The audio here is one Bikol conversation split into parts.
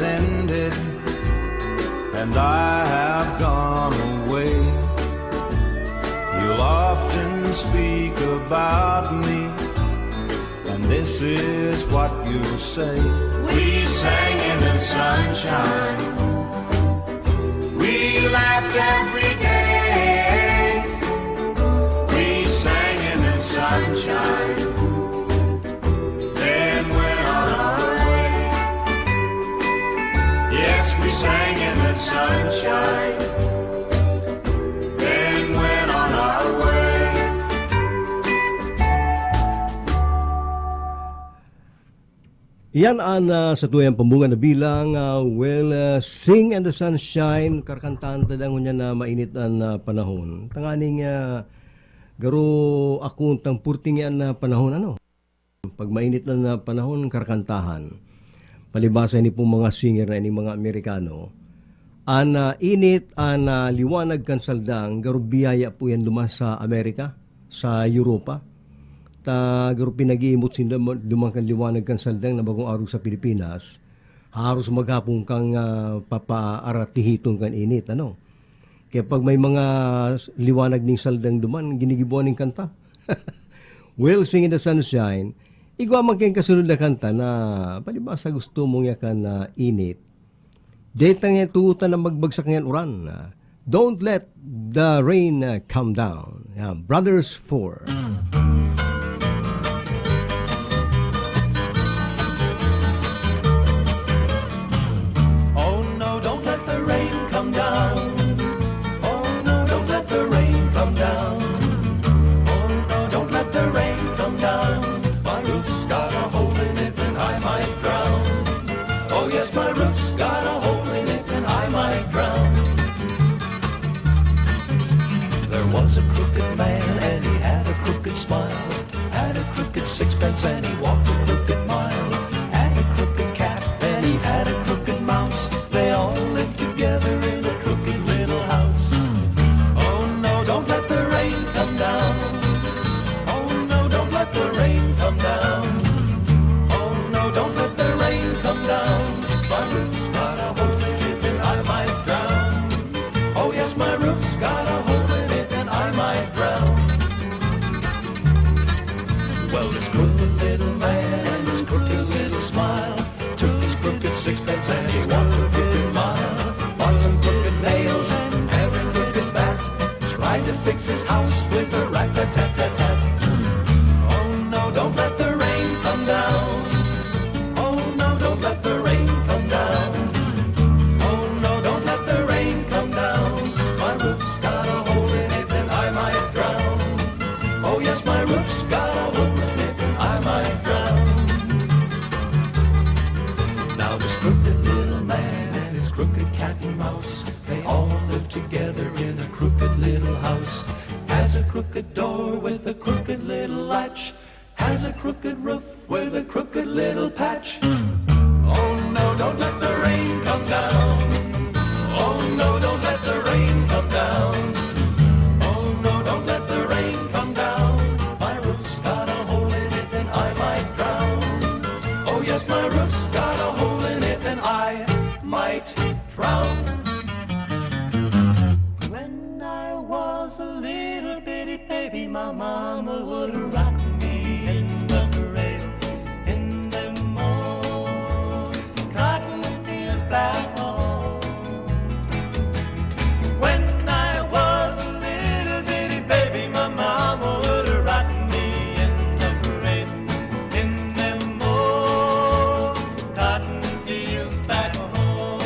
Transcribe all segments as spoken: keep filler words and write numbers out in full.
ended and I have gone away. You'll often speak about me, and this is what you'll say. We sang in the sunshine. We laughed every day. We sang in the sunshine. Then went on our way. Yes, we sang in the sunshine. Then went on our way. Yan an, ah, satuyang pambunga na bilang, ah, well, ah, Sing in the Sunshine. Karkantahan ta dangon yan na mainit an, ah, panahon. Tanganing, ah, garo akong tang purting yan na panahon, ano? Pag mainit na, na panahon, karkantahan. Palibasa ni pong mga singer na ini, mga Amerikano, an, ah, init, an, ah, liwanag kan saldang, garo biyaya po yan duman sa Amerika, sa Europa. Ta garo pinag-iimot sinda ma-, duman kan liwanag kan saldang na bagong arog sa Pilipinas. Haros maghapon kang, ah, papaaratihiton kan init, ano? Kaya pag may mga s-, liwanag ning saldang duman, ginigiboan ning kanta. Well, Sing in the Sunshine, igwa man kayong kasunod na kanta na palibasa gusto mong yakan na init. Detang yan tutan na magbagsak ngayon uran. Ah, Don't Let the Rain, ah, Come Down. Yan, Brothers four. Oh no, don't let the rain come down. Oh no, don't let the rain come down. Oh no, don't let the rain come down. My roof's got a hole in it and I might drown. Oh yes, my roof's got a hole in it and I might drown. There was a crooked man and he had a crooked smile. Had a crooked sixpence and he walked a crooked mile. Had a crooked cat and he had a crooked mouse. They all lived together in a crooked little house. Oh no, don't let the rain come down. Oh no, don't let the rain come down. Oh no, don't let the rain come down. My roof's got a hole in it and I might drown. Oh yes, my roof's got a hole in it and I might drown. Well, this crooked little man and his crooked little smile took his crooked sixpence and he walked a crooked mile. Bought some crooked nails and a crooked bat. Tried to fix his house with a rat-tat-tat-tat-tat. Oh no, don't let the rain come down. Oh no, don't let the rain come down. Oh no, don't let the rain come down. My roof's got a hole in it and I might drown. Oh yes, my roof's got a hole in it and I might drown. Now this crooked little man and his crooked cat and mouse, they all live together in a crooked little house. Has a crooked door with a crooked little latch. Has a crooked roof with a crooked little patch. Oh no, don't let the rain come down. Oh no, don't let the rain come down. Oh no, don't let the rain come down. My roof's got a hole in it and I might drown. Oh yes, my roof's got a hole in it and I might drown. When I was a little bitty baby, my mama would rock me in the cradle in them old cotton fields back home. When I was a little bitty baby, my mama would rock me in the cradle in them old cotton fields back home.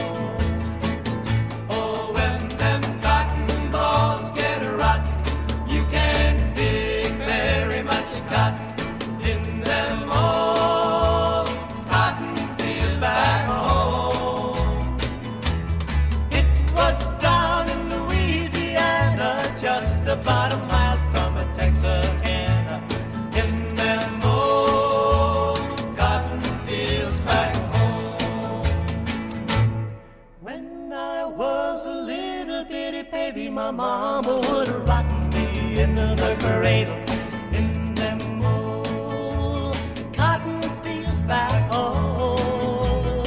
Oh, when them cotton balls get rotten, you can't pick very much cotton in them old cotton fields back home. It was down in Louisiana, just about a mile from a Texarkana, in them old cotton fields back home. When I was a little bitty baby, my mama would rock me in the cradle in them old cotton fields back home.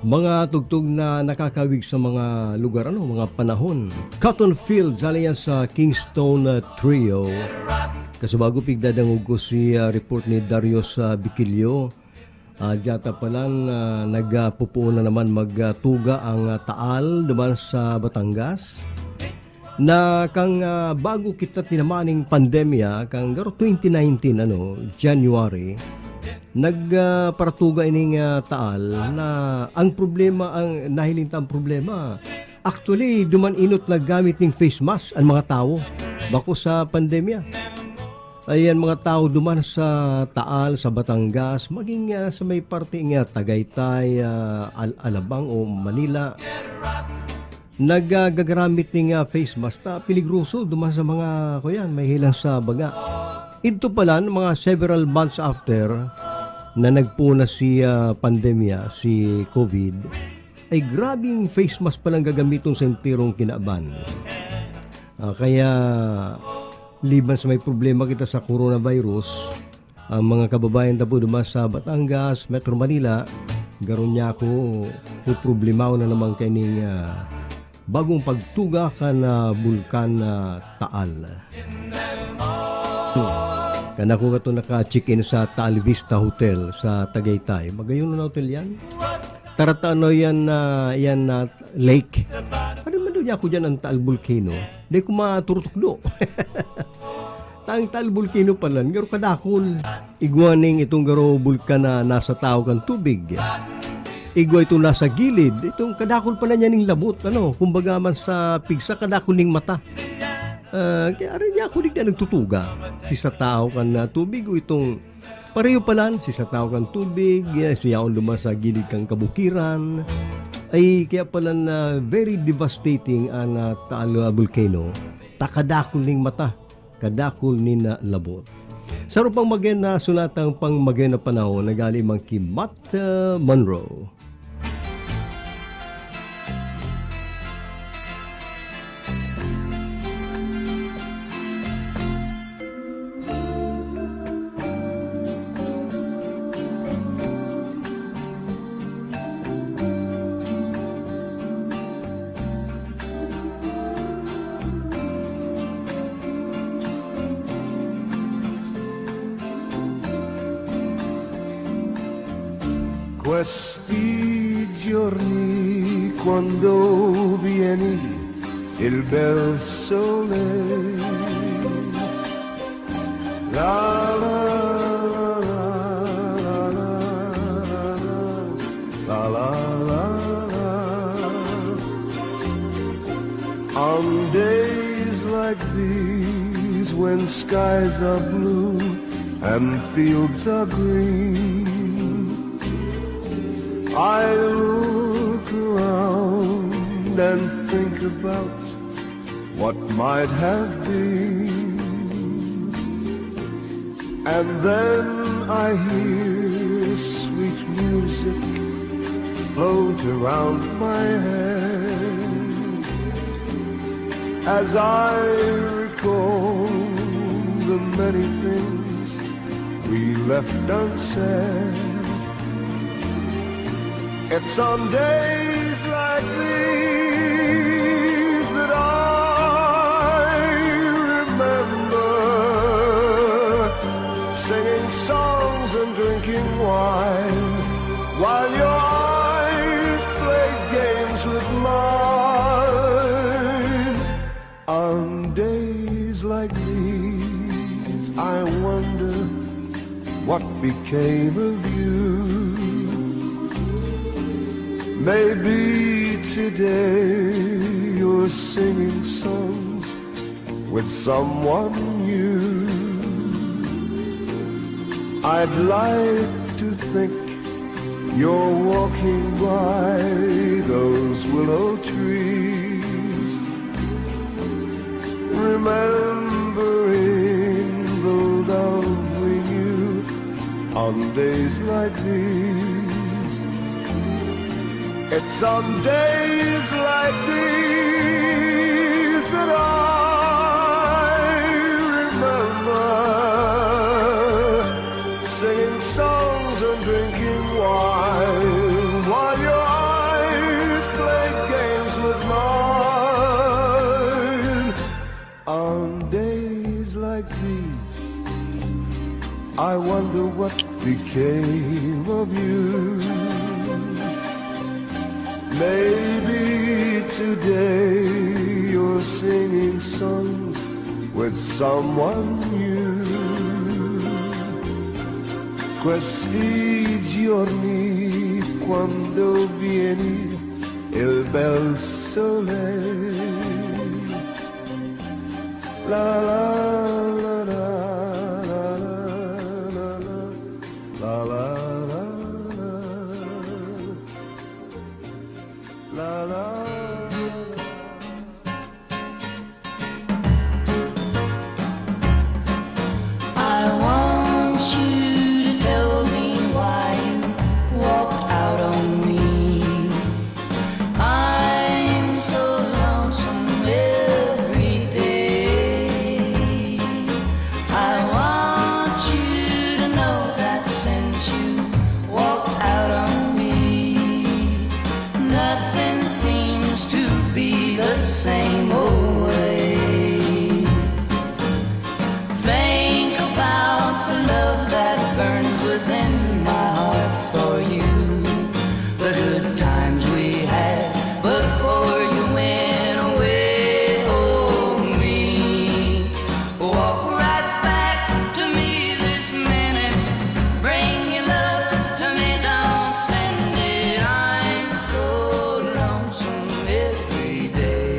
Mga tugtog na nakakawig sa mga lugar, ano, mga panahon. Cotton Fields, alias sa Kingston, uh, Trio. Kasubago, pigdadangog ko si, uh, report ni Darius, uh, Bikilio. Ah, dyata palan, ah, nagpupuon na naman magtuga ang, ah, Taal duman sa Batangas. Na kan, ah, bago kita tinamaan ning pandemya, kan garo twenty nineteen, ano, January, nag, ah, paratuga ining, ah, Taal na ang problema, ang nahiling ta ang problema. Actually, duman inot naggamit ning face mask ang mga tawo bako sa pandemya. Ayan, mga tawo duman sa Taal, sa Batangas, maging, ah, sa may parte nga Tagaytay, ah, Al-, Alabang o Manila, nagagaramit ning, ah, face mask ta peligroso duman sa mga, kuyan, may hilang sa baga. Idto palan, mga several months after na nagpuna si, ah, pandemya, si COVID, ay grabing face mask palang gagamiton sa enterong kinaban. Ah, kaya liban sa may problema kita sa coronavirus, ang mga kababayan ta po duman sa Batangas, Metro Manila, garo niya ako poproblemahon na naman kaining, ah, bagong pagtuga kan, ah, Bulkan na Taal. Kan ako kato naka-check-in sa Taal Vista Hotel sa Tagaytay. Magayon na hotel yan. Taratano yan na, yan na lake. Ano man daw niya ako dyan ang Taal Volcano? Di ko maturutukdo. Tang Taal Volcano palan, garo kadakol. Igwa ning itong garo bulkan na nasa tahaw kan tubig. Igwa itong nasa gilid. Itong kadakol pala niya ning labot, ano, kumbaga man sa pigsa, kadakol ning mata. Ah, kaya rin niya ako digdi nagtutuga. Si sa tahaw kan, ah, tubig o itong pareho palan, si sa tahaw kan tubig, eh, si yaon duman sa gilid kan kabukiran. Ay, kaya pala na very devastating ang, ah, Taal Volcano. Ta kadakol ning mata, kadakol nin, ah, labot. Sa pang magin na sunatang pang magin na panahon, nagali man ki Matt, ah, Monroe. Questi giorni quando vieni il bel sole. La, la, la, la, la, la, la, la, la. On days like these, when skies are blue and fields are green, I look around and think about what might have been. And then I hear sweet music float around my head as I recall the many things we left unsaid. It's on days like these that I remember singing songs and drinking wine while your eyes played games with mine. On days like these, I wonder what became of you. Maybe today you're singing songs with someone new. I'd like to think you're walking by those willow trees, remembering the love we knew on days like these. It's on days like these that I remember singing songs and drinking wine while your I wonder what became of you. Maybe today you're singing songs with someone new. Questi giorni quando vieni il bel sole. La la la la la la la la la la la la la. I want you to tell me why you walk out on me. I'm so lonesome every day. I want you to know that since you walked out on me, nothing seems to be the same old way. Think about the love that burns within my heart for you. The good times we had before you went away. Oh, me. Walk right back to me this minute. Bring your love to me, don't send it. I'm so lonesome every day.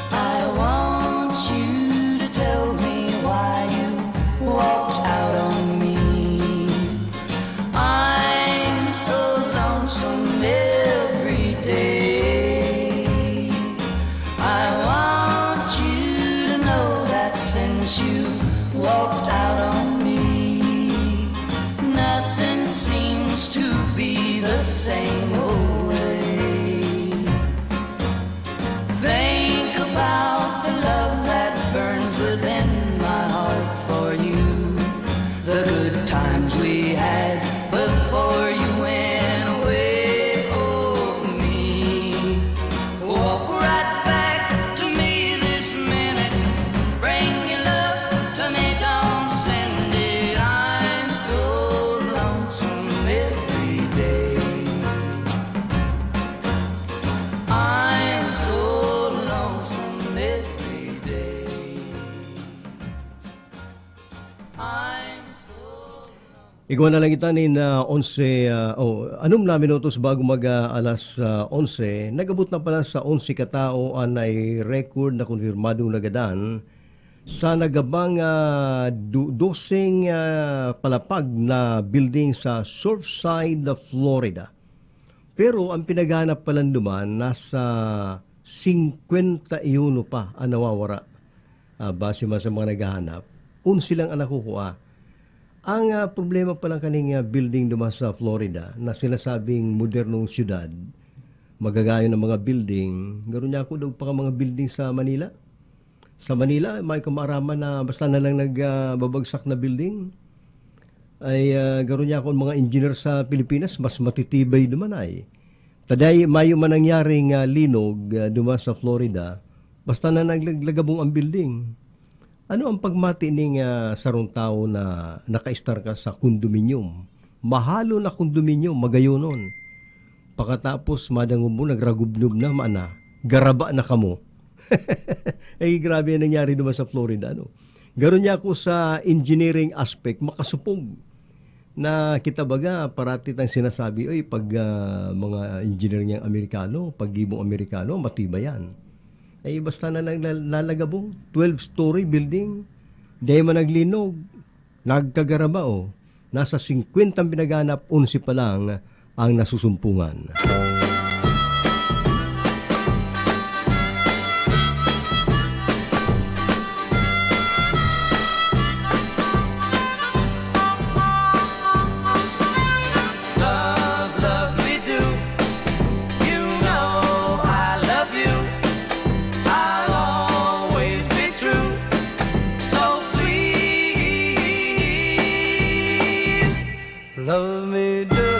I want you to tell me why you walked out on me. I'm so lonesome every day. I want you to know that since you walked out on me, nothing seems to be the same old way. Think about the love that burns within my heart for you. The good times we had before you went away. Oh, me. Walk right back to me this minute. Bring your love to me, don't send it. I'm so lonesome every day. I'm so lonesome every day. I'm so Igwa na lang kita nin, ah, onse, ah, oh, anom na minutos bago mag, ah, alas, ah, onse. Nag-abot na pala sa onse katao an nai-record na kumpirmadong nagadan sa nagabang, ah, du-, doseng, ah, palapag na building sa Surfside, Florida. Pero ang pinaghahanap palan duman, nasa singkwenta y uno pa ang nawawara. Ah, base man sa mga naghahanap, onse lang ang nakukua. Ang, ah, problema pa lang kaning, ah, building duman sa Florida na sinasabing modernong siyudad, magagayon ang mga building, garo niya ako daw pa ka mga building sa Manila. Sa Manila, may kamaaraman na basta na lang nag, ah, babagsak na building, ay, ah, garo niya ako mga engineer sa Pilipinas, mas matitibay duman ay. Taday, mayo man nangyaring, ah, linog, ah, duman sa Florida, basta na naglag-, lagabong ang building. Ano ang pagmati ning, ah, sarong tawo na nakaistar ka sa kondominium? Mahalo na kondominium, magayonon. Pakatapos, madangog mo, nagragubnob na, maana, garaba na kamo. Ay, grabe ang nangyari naman sa Florida, no? Garo niya ako sa engineering aspect, makasupog. Na kita baga, parati tang sinasabi, "Oy, pag, ah, mga engineer niyang Amerikano, pag gibong Amerikano, matibay yan." Ay, basta na lang lal-, lalagabong, twelve-story building, di man naglinog, nagkagaraba, oh. Nasa singkwenta ang pinaganap, onse pa lang ang nasusumpungan. Love, love me do. You know I love you. I'll always be true. So please, love me do.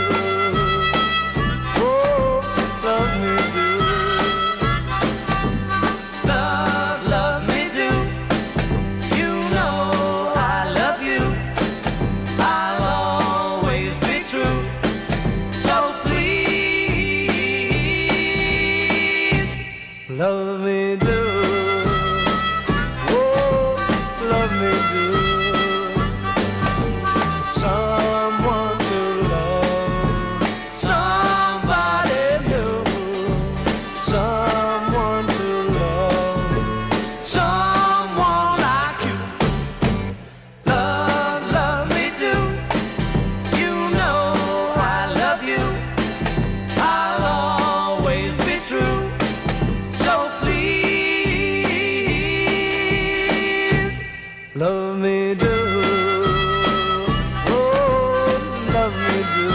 Oh. Someone to love, somebody new, someone to love, someone like you. Love, love me do. You know I love you. I'll always be true. So please, love me do. Oh, love me do.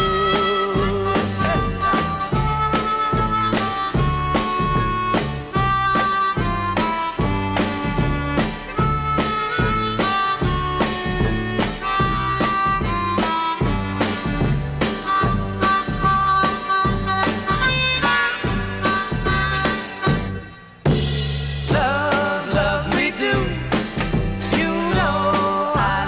Love, love me do. You know I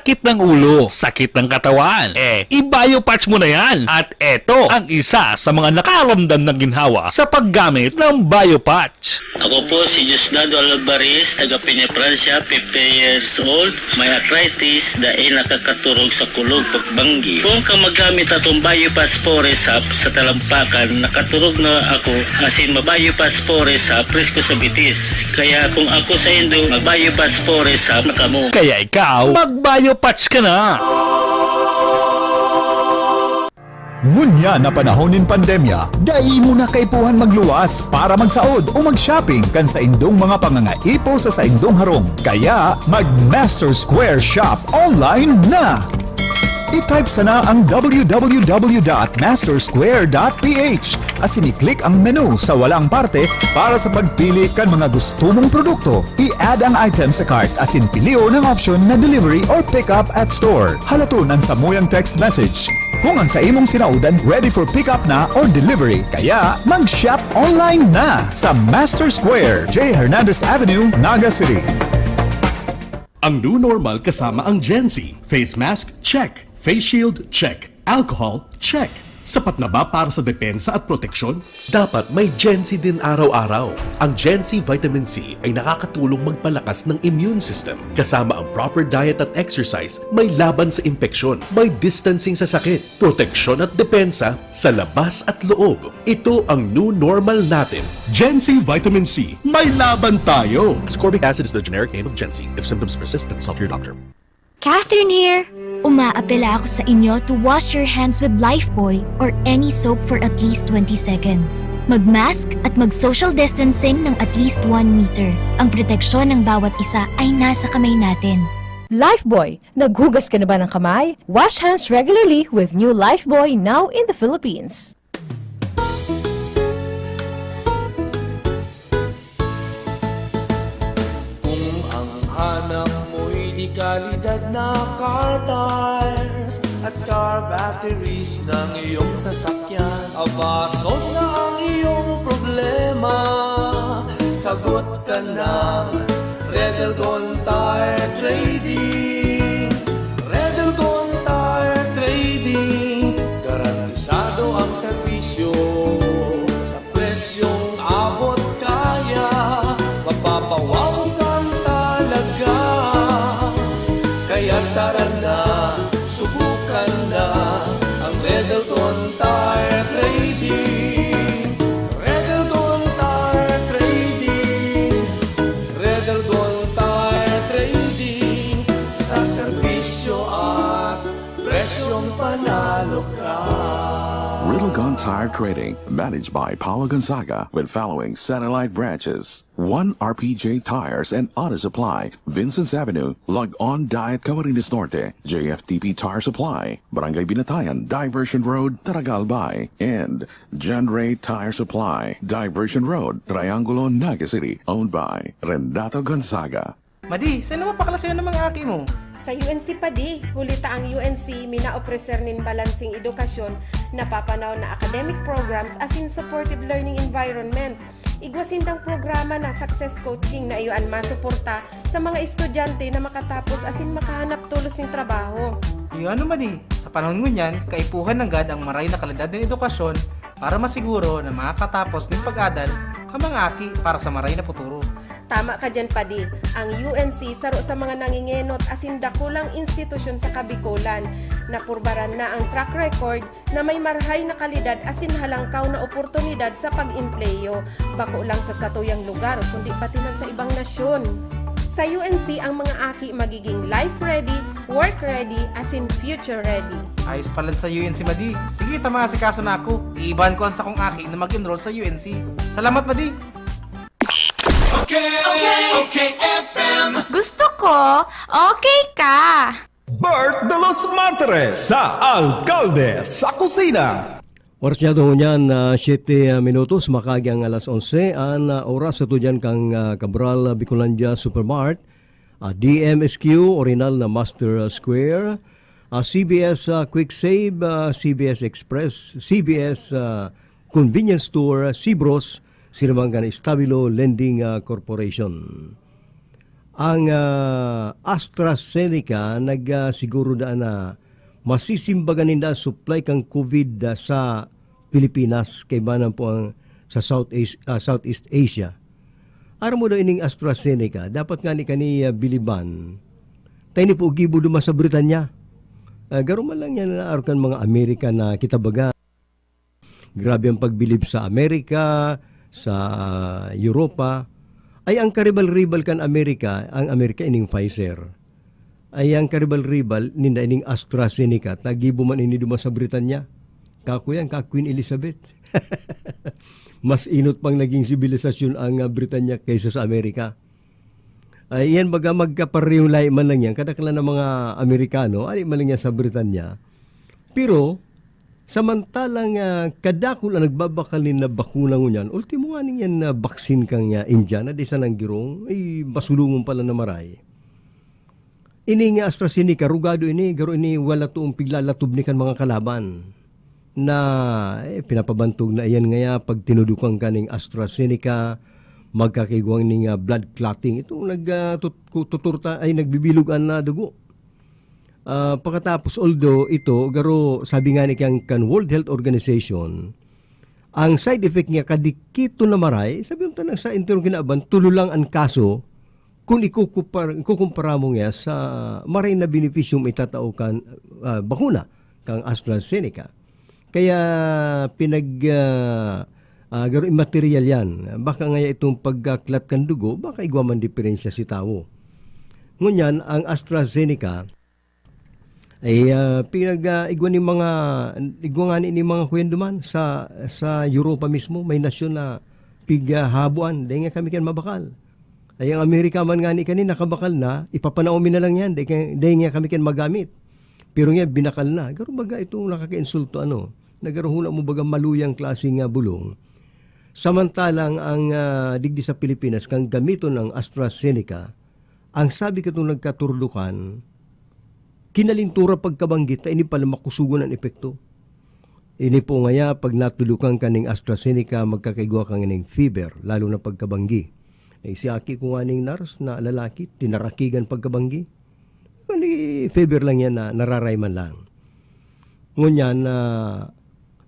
Sakit ng ulo, sakit ng katawan. Eh, i-Biopatch mo na yan. At eto ang isa sa mga nakaramdam ng ginhawa sa paggamit ng Biopatch. Ako po si Diosdado Alvarez, taga Peña, Francia, fifty years old. May arthritis, dai nakakaturog sa kulog pagbanggi. Kung ka magamit atong Biopatch Forest Hub sa talampakan, nakaturog na ako, asin ma-Biopatch Forest Hub, presko sa bitis. Kaya kung ako sa indo, ma-Biopatch Forest Hub na kamo. Kaya ikaw, mag-Biopatch ka na! Ngunyan na panahon nin pandemya, dai mo na kaipuhan magluwas para magsaod o mag-shopping kan saindong mga pangangaipo sa saindong harong. Kaya, mag-Master Square Shop online na! I-type sana ang www.mastersquare.ph asin i-click ang menu sa walang parte para sa pagpili kan mga gusto mong produkto. I-add ang item sa cart asin pilion ang option na delivery or pick up at store. Halaton an samuyang text message kung ang sa imong sinaodan ready for pick up na or delivery. Kaya mag-shop online na sa Master Square, J Hernandez Avenue, Naga City. Ang new normal kasama ang Gen Z. Face mask, check. Face shield, check. Alcohol, check. Sapat na ba para sa depensa at proteksyon? Dapat may Gen Z din araw-araw. Ang Gen Z Vitamin C ay nakakatulong magpalakas ng immune system. Kasama ang proper diet at exercise, may laban sa impeksyon, may distancing sa sakit, proteksyon at depensa sa labas at loob. Ito ang new normal natin. Gen Z Vitamin C, may laban tayo! Ascorbic acid is the generic name of Gen Z. If symptoms persist, consult your doctor. Catherine here! Umaapela ako sa inyo to wash your hands with Lifebuoy or any soap for at least twenty seconds. Mag-mask at mag-social distancing ng at least one meter. Ang proteksyon ng bawat isa ay nasa kamay natin. Lifebuoy, naghugas ka na ba ng kamay? Wash hands regularly with new Lifebuoy now in the Philippines. Kung ang hanap mo'y de kalidad na car tires at car batteries ng iyong sasakyan, aba, solve na ang iyong problema. Sagot ka ng Red Elgon Tire Trading. Red Elgon Tire Trading, garantisado ang serbisyo sa presyong abot kaya, mapapawaw kang talaga. Kaya tara na, subukan na ang Red Elgon Tire Trading. Red Elgon Tire Trading. Red Elgon Tire Trading, sa serbisyo at presyong panalo ka. Red Elgon Tire Trading, managed by Paulo Gonzaga, with following satellite branches. One R P J Tires and Auto Supply, Vincennes Avenue, Log-On Diet, Camarines Norte. J F T P Tire Supply, Barangay Binatayan, Diversion Road, Taragal Bay. And John Ray Tire Supply, Diversion Road, Triangulo, Naga City. Owned by Renato Gonzaga. Madi, saan na mapaklasyon ng mga aki mo? Sa U N C pa di, huli ta ang U N C minaopreser nin balanseng edukasyon, napapanahon na academic programs asin supportive learning environment. Igwa sindang programa na success coaching na iyo an masuporta sa mga estudyante na makatapos asin makahanap tolos nin trabaho. Iyo ano, Madi, sa panahon ngunyan, kaipuhan nanggad ang maray na kalidad nin edukasyon para masiguro na makakatapos nin pag-adal ang mga aki para sa maray na futuro. Tama ka diyan, Padi. Ang U N C saro sa mga nangingenot asin dakulang institusyon sa Kabikolan. Napurbaran na ang track record na may marhay na kalidad asin halangkaw na oportunidad sa pag-empleyo, bako lang sa satuyang lugar, kundi pati man sa ibang nasyon. Sa U N C, ang mga aki magiging life ready, work ready, asin future ready. Ayos palan sa U N C, Madi. Sige, ta maasikaso na ako. Iibahan ko ang sakong aki na mag-enroll sa U N C. Salamat, Madi. Okay, okay, okay, F M. Gusto ko, okay ka. Bert de los Martires sa Alkalde sa Kusina. Oras niya doon yan, ah, siyete, ah, minutos, makagi ang alas onse, an, ah, oras sa tudyan kan, ah, Cabral, ah, Bicolandia Supermart, ah, D M S Q, orihinal na Master, ah, Square, ah, C B S, ah, Quick Save, ah, C B S Express, C B S, ah, Convenience Store, Cibros, sinuman kan Estabilo Lending, ah, Corporation. Ang, ah, AstraZeneca nag, ah, siguro daan na masisimbagan ninda ang supply kan COVID, ah, sa Pilipinas, kaibanan po ang sa South As-, ah, Southeast Asia. Aram mo daw ining AstraZeneca, dapat ngani kani, ah, biliban. Ta ini po gibo duman sa Britanya. Ah, garo man lang yan na arog kan mga Amerika na kita baga. Grabe ang pagbilib sa Amerika, sa Europa. Ay, ang karibal-ribal kan Amerika, ang Amerika ining Pfizer. Ay, ang karibal-ribal ninda ining AstraZeneca, ta gibo man ini duman sa Britanya. Kakuyan ka Queen Elizabeth. Mas inot pang naging sibilisasyon ang, ah, Britanya kaysa sa Amerika. Ay, iyan baga magkapareho lahi man lang yan. Kadaklan ng mga Amerikano, ali man lang yan sa Britanya. Pero, samantalang, ah, kadakul ang nagbabakal nin na bakuna ngunyan, ultimo nga ning yan na baksin kang, ah, India na di sa nanggirong, ay, basulungon pala na maray. Ini nga AstraZeneca, rugado ini, garo ini, wala toong piglalatob ni kan mga kalaban. Na, eh, pinapabantog na iyan ngaya, pag tinudukan ka ning AstraZeneca, magkakaigwang ning, ah, blood clotting. Ito, nag, ah, tut-, ku-, tuturta, ay, nagbibilog an, ah, dugo. Ah, pakatapos, although ito, garo, sabi nga ni kan, kan World Health Organization, ang side effect niya kadikito na maray, sabi mo tanang sa entero kinaban, tulo lang ang kaso, kung ikukupar-, ikukumpara mo niya sa maray na benepisyo maitatao kan, ah, bakuna, kang AstraZeneca. Kaya pinag, ah, ah, garo imaterial yan. Baka ngaya itong pagkaklat kan dugo, baka igwa man diferensya si tawo. Ngunyan, ang AstraZeneca, ay, ah, pinag, ah, igwa ni mga, igwa ngani ni mga kuyan duman sa, sa Europa mismo, may nasyon na pighahabuan, dai nga kami kan mabakal. Ay, ang Amerika man ngani kani nakabakal na, ipapanao mi na lang yan, dai ka, dai nga kami kan magamit. Pero nga, binakal na. Garo baga itong nakakainsulto, ano, na garo hula mo baga maluyang klase nga bulong. Samantalang ang, ah, digdi sa Pilipinas, kang gamiton ang AstraZeneca, ang sabi katong nagkaturdukan, kinalintura pagkabanggi ta ini pala makusugon an epekto. Ini po ngaya, pag natudukan ka ning AstraZeneca, magkakaigwa ka ning fever, lalo na pagkabanggi. Eh, si aki ko nga ning nurse na lalaki, tinarakigan pagkabanggi. Kundi fever lang yan na nararay man lang. Ngunyan na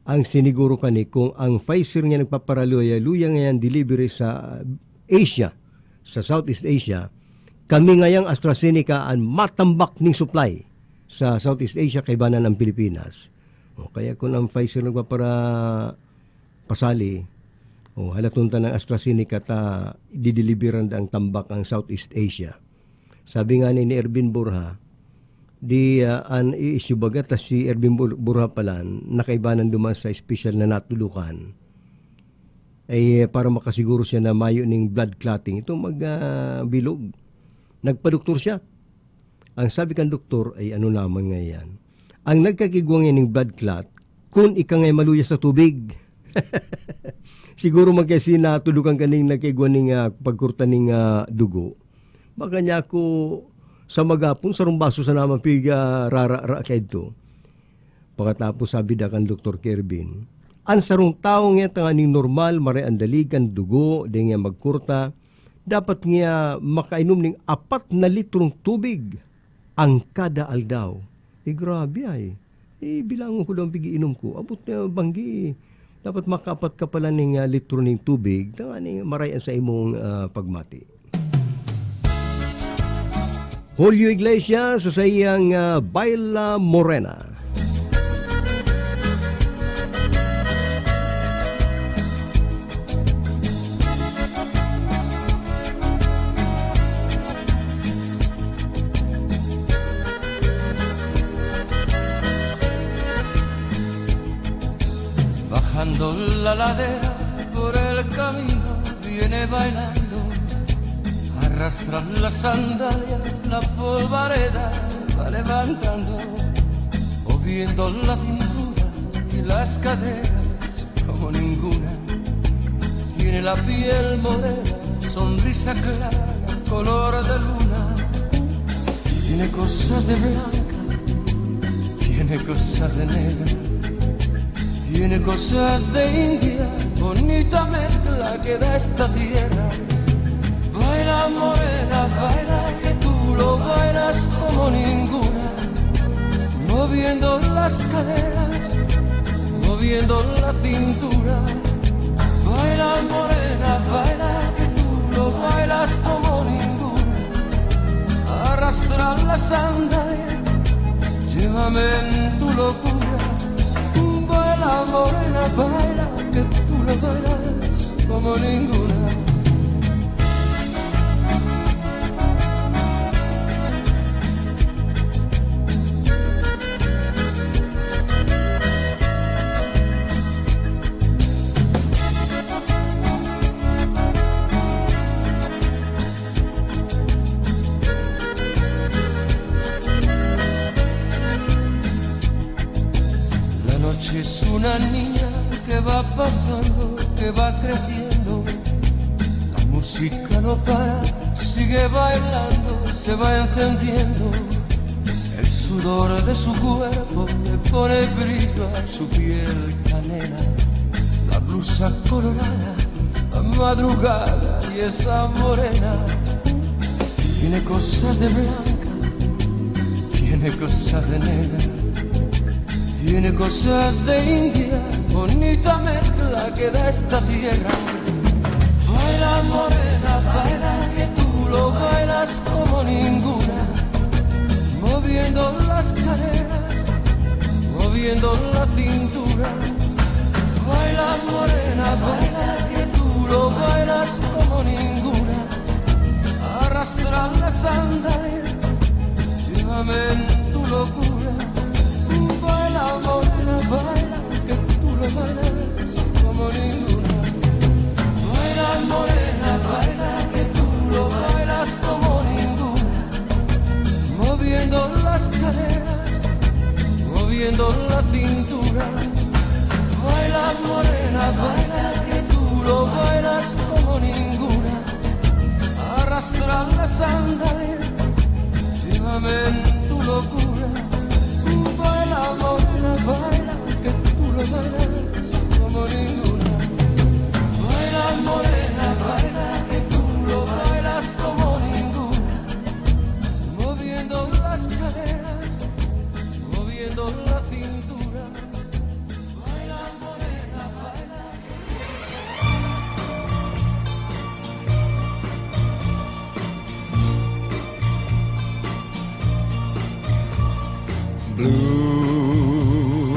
ang siniguro kani, kung ang Pfizer nga nagpaparaluya-luya ngayan delivery sa Asia, sa Southeast Asia, kami ngayang AstraZeneca ang matambak ning supply sa Southeast Asia, kaibanan ang Pilipinas. O, kaya kung ang Pfizer nagpapara-, pasali, o, halaton ta ng AstraZeneca ta dideliveran da ang tambak ang Southeast Asia. Sabi nga ni, ni Ervin Borja, di, ah, an i-issue baga ta si Ervin Bor-, Borja pala, nakaibanan duman sa espesyal na natudukan. Ay, para makasiguro siya na mayo ning blood clotting. Ito mag, ah, bilog. Nagpadoktor siya. Ang sabi kan doktor ay, "Ano naman nga yan?" Ang nagkakigwa ngayon ning blood clot, kun ika nga'y maluya sa tubig. Siguro man kasi natudukan ka ning nagkaigwa ning, ah, pagkurta ning, ah, dugo. Baka niya ako sa magapon, sarong baso sa naman piga rara-ra kaidto. Pakatapos sabi da kan Doktor Kervin, "Ang sarong tawo nga tanganing normal, maray ang dalig kan dugo, di nga magkurta, dapat nga makainom ning apat na litrong tubig ang kada aldaw." Eh, grabe ay. Eh, bilangon ko daw ang pag-iinom ko. Abot na banggi. Dapat makaapat ka pala ning, ah, litro ning tubig. Tanganing maray ang sa imong, ah, pagmati. Julio Iglesias sa saiyang, ah, Baila Morena. Bajando la ladera por el camino viene bailando, arrastra la sandalia, la polvareda va levantando, moviendo la cintura y las caderas como ninguna. Tiene la piel morena, sonrisa clara, color de luna. Tiene cosas de blanca, tiene cosas de negra. Tiene cosas de india, bonita mezcla que da esta tierra. Baila Morena, baila, que tú lo bailas como ninguna, moviendo las caderas, moviendo la cintura. Baila, morena, baila, que tú lo bailas como ninguna. Arrastra la sandalia, llévame en tu locura. Baila, morena, baila, que tú lo bailas como ninguna. La noche es una niña que va pasando, que va creciendo. La música no para, sigue bailando, se va encendiendo. El sudor de su cuerpo le pone brillo a su piel canela. La blusa colorada, la madrugada y esa morena. Tiene cosas de blanca, tiene cosas de negra, tiene cosas de india, bonita mezcla que da esta tierra. Baila, morena, baila, que tú lo bailas como ninguna, moviendo las caderas, moviendo la cintura. Baila, morena, baila, que tú lo bailas como ninguna. Arrastra la sandalia, llévame en tu locura. Baila, morena, baila, que tú lo bailas como ninguna. Baila, morena, baila, que tú lo bailas como ninguna. Moviendo las caderas, moviendo la cintura. Baila, morena, baila, que tú lo bailas como ninguna. Arrastra la sandalia, llévame en tu locura. Baila, morena, baila, que tú lo bailas como ninguna. Baila, morena, baila, que tú lo bailas como ninguna. Moviendo las caderas, moviendo la cintura. Baila, morena, baila.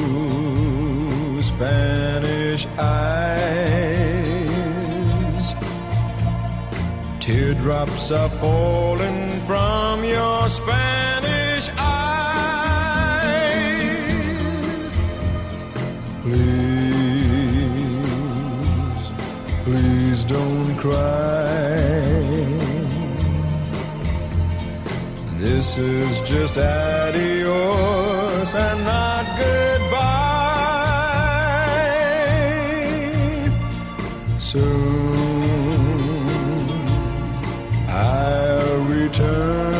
Blue Spanish eyes, teardrops are falling from your Spanish eyes. Please, please don't cry. This is just adios and not goodbye. Soon I'll return,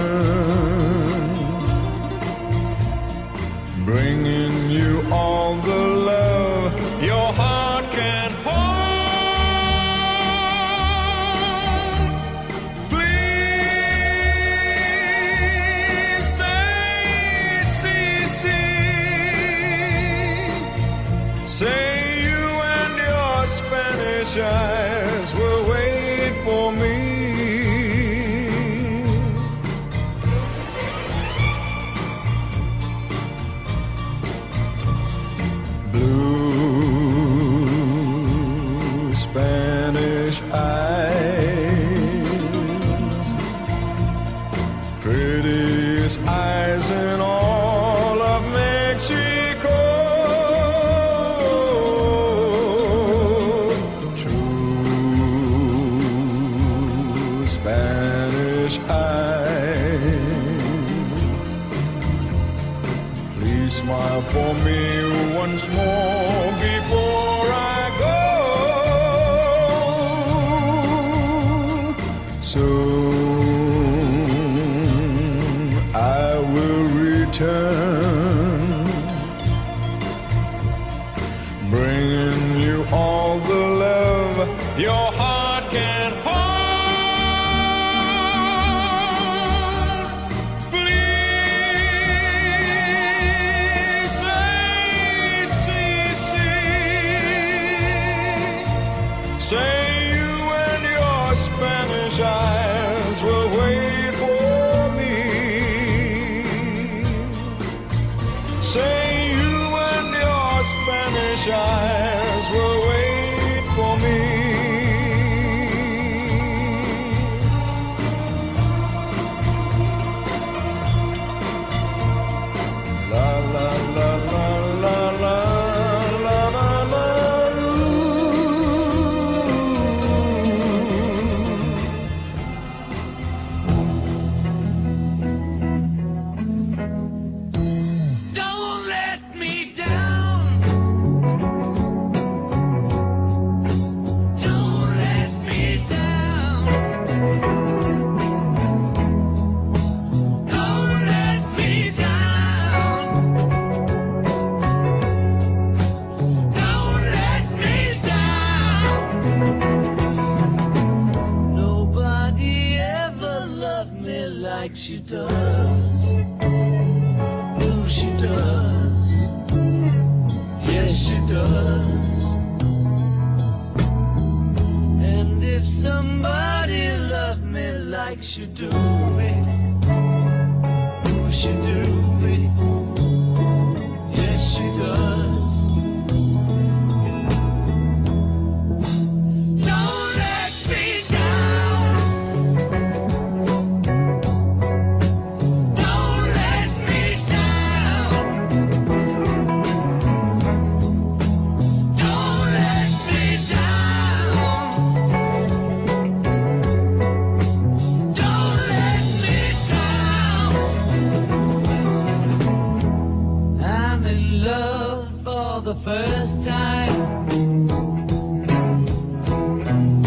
bringing you all the love your heart can hold. Please say, si, si. Say you and your Spanish eyes will wait for me. Blue Spanish eyes, prettiest eyes in all of Mexico. True Spanish eyes. Please smile for me once more before I go. Soon I will return, bringing you all the love your heart can hold. She do me. Ooh, she do me. Yes, she does. Don't let me down. Don't let me down. Don't let me down. Don't let me down. I'm in love for the first time.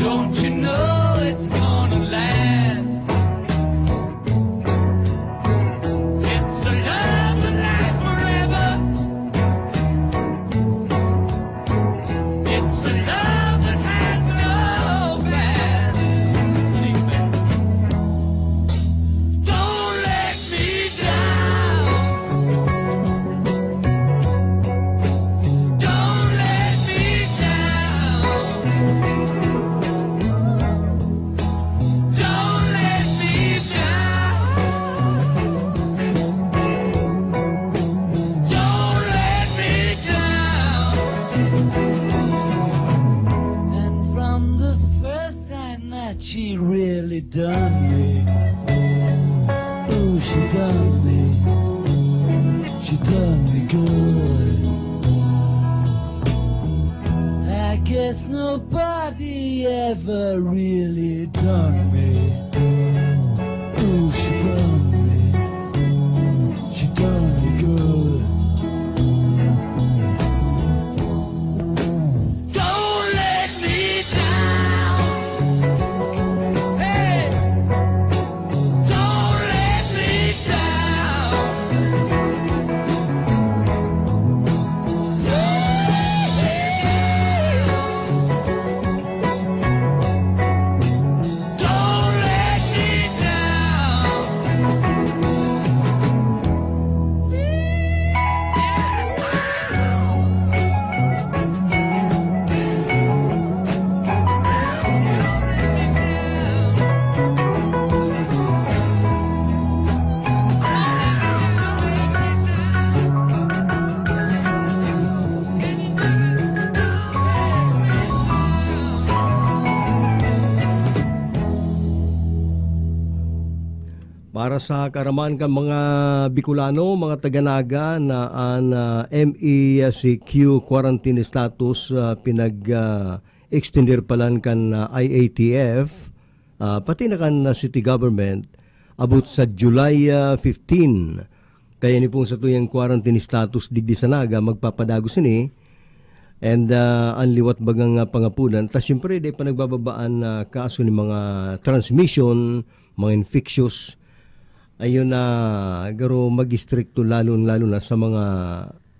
Don't you know it's gonna last? It's a love that lasts forever. It's a love that has no past. Don't let me down. Don't let me down. Don't let me down. Don't let me down. And from the first time that she really done me, ooh, she done me, she done me good. I guess nobody ever really done me. Ooh, she done me. She done me good. Don't let me down. Hey, don't let me down. Don't let me down. Para sa kaaraman kan mga Bicolano, mga taga Naga, na an, ah, M E C Q quarantine status, ah, pinag, ah, extender palan kan, ah, I A T F, ah, pati na kan, ah, city government, abot sa July, ah, fifteen. Kaya ini pong satuyang quarantine status digdi sa Naga, magpapadagos ini. And, ah, an liwat bagang, ah, pangapudan, ta siyempre, di pa nagbababa an, ah, kaso ni mga transmission, mga infectious. Ayun na, garo mag-istrikto, lalo, lalo na sa mga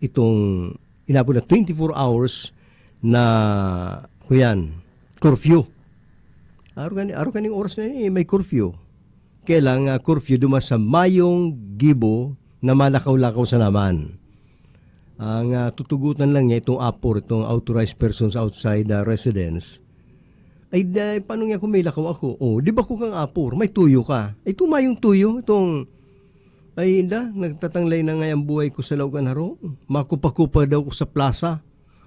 itong inabot na twenty-four hours na, kuyan, curfew. Aro gani, aro ganing oras na ini, may curfew. Kaya lang, ah, curfew duman sa mayong gibo na malakaw-lakaw sana man. Ang, ah, tutugotan lang niya itong apor, itong authorized persons outside the residence. Ay, da, paano niya kung may lakaw ako? Oh, di ba ko kang apor? May tuyo ka. Itong mayong tuyo, itong, ay, inda, nagtatanglay na nga ang buhay ko sa laog kan harong. Makupa-kupa daw ko sa plaza.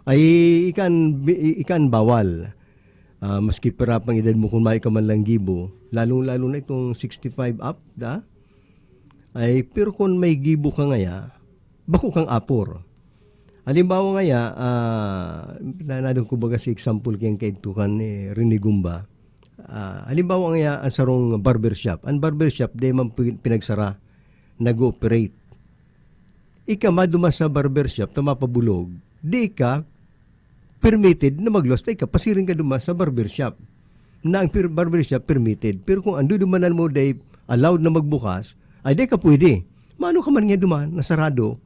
Ay, ikan, bi-, ikan bawal. Ah, maski pira pang edad mo, kung may ka man lang gibo, lalong-lalo na itong sixty-five up, da? Ay, pero kung may gibo ka ngaya, bako kang apor. Halimbawa ngaya, ah, na, nadong ko baga si example kayang kaidtukan ni Rene Gumba. Ah, halimbawa ngaya, ang sarong barbershop. Ang barbershop, di man pi-, pinagsara, nag-ooperate. Ika maduman sa barbershop ta mapabulog, di ka permitted na magluwas ta ika pasiring ka duman sa barbershop. Na ang per-, barbershop permitted. Pero kung ang dudumanan mo dai allowed na magbukas, ay di ka pwede. Mano ka man nga duman, nasarado.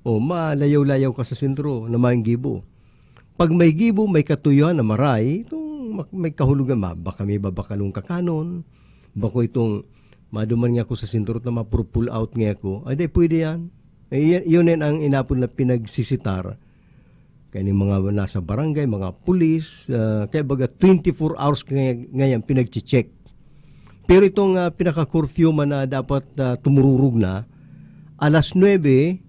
O malayaw-layaw ka sa sentro na may gibo. Pag may gibo, may katuyuhan na maray, itong mak-, may kahulogan, ma-, baka may babakalong kakanon, bako itong maduman nga ako sa sentro na ma-pull out nga ako, ay di pwede yan. Eh, yan, yun yan ang inapod na pinagsisitar. Kaya yung mga nasa barangay, mga pulis, ah, kaya baga twenty-four hours ngay-, ngayon pinag-check. Pero itong, ah, pinaka-curfew man na dapat, ah, tumururog na, alas nuebe,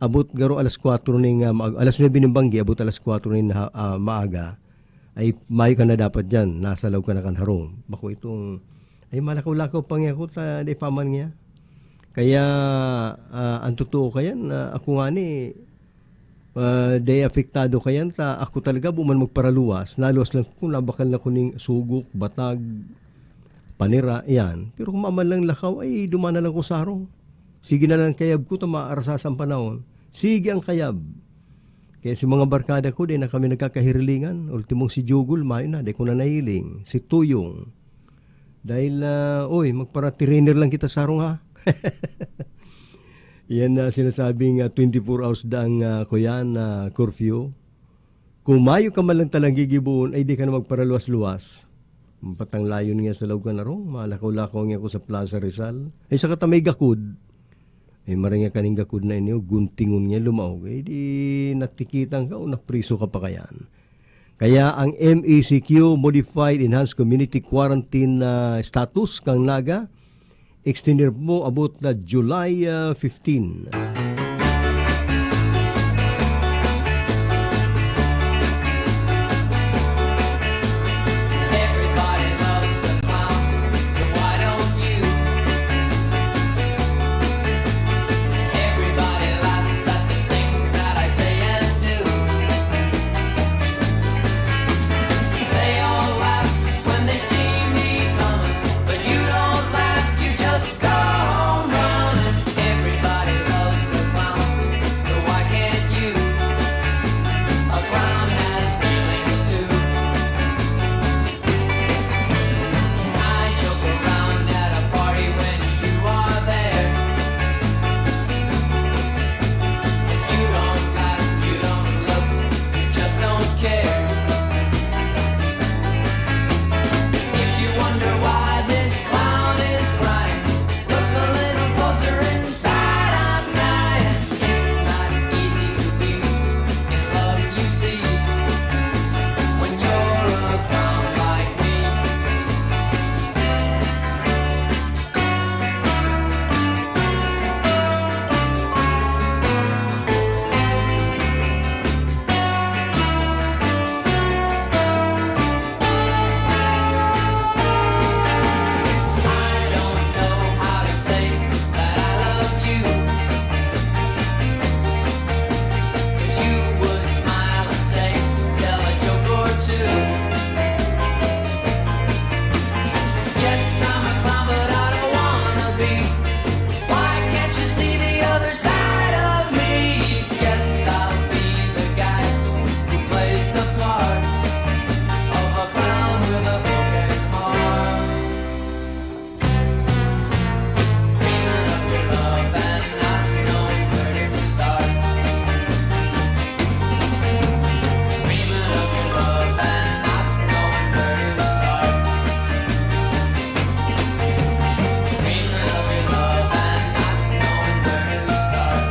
abot garo alas kwatro ning, ah, maag-, alas nuebe ning banggi, abot alas kwatro ning ha-, ah, maaga, ay mayo ka na dapat diyan, nasa laog ka na kan harong. Bako itong, ay malakaw-lakaw pa nga ako, ta, di pa man niya. Kaya, ah, ang totoo kayan, ah, ako nga ni, ah, dai apektado kayan ta ako talaga buman magparaluwas. Naluwas lang ko kung nabakal na ko ning sugok, batag, panira, iyan. Pero kung maman lang lakaw, ay duman na lang ko sa harong. Sige na lang kayab ko ta maarasasan panahon. Sige ang kayab. Kaya si mga barkada ko, di na kami nagkakahirilingan. Ultimong si Jugol, mayo na, di ko na nahiling. Si Tuyong. Dahil, ah, oy, magpara-trainer lang kita sa harong, ha? Yan na sinasabing, ah, twenty-four hours daang, ah, kuyan, ah, curfew. Kung mayo ka man lang talang gigiboon, ay di ka na magparaluwas-luwas. Patang layon nga sa laog kan harong, malakaw-lakaw nga ako sa Plaza Rizal. Ay, saka ta may gakod. Ay, maray nga kaning gakod na ini, o, guntingon nga lumaog. Eh, di natikitan ka o napriso ka pa kayan. Kaya ang M E C Q, Modified Enhanced Community Quarantine, ah, Status, kan Naga, extender po abot na July, ah, fifteen. Everybody loves a clown, so why don't you? Everybody laughs at the things that I say and do. They all laugh when they see me coming, but you don't laugh, you just go home running. Everybody loves a clown, so why can't you? A clown has feelings too. I joke around at a party when you are there. If you don't laugh, you don't look, you just don't care. If you wonder why this clown is crying, look a little closer inside. I'm dying. It's not easy to be in love, you see, when you're a clown like me. I don't know how to say that I love you, 'cause you would smile and say, "Tell a joke or two." Yes, I'm a clown, but I don't wanna be. Why can't you see the other side of me? Yes, I'll be the guy who plays the part of a clown with a broken heart. Dreaming of your love and not knowing where to start. Dreaming of your love and not knowing where to start. Dreaming of your love and not knowing where to start.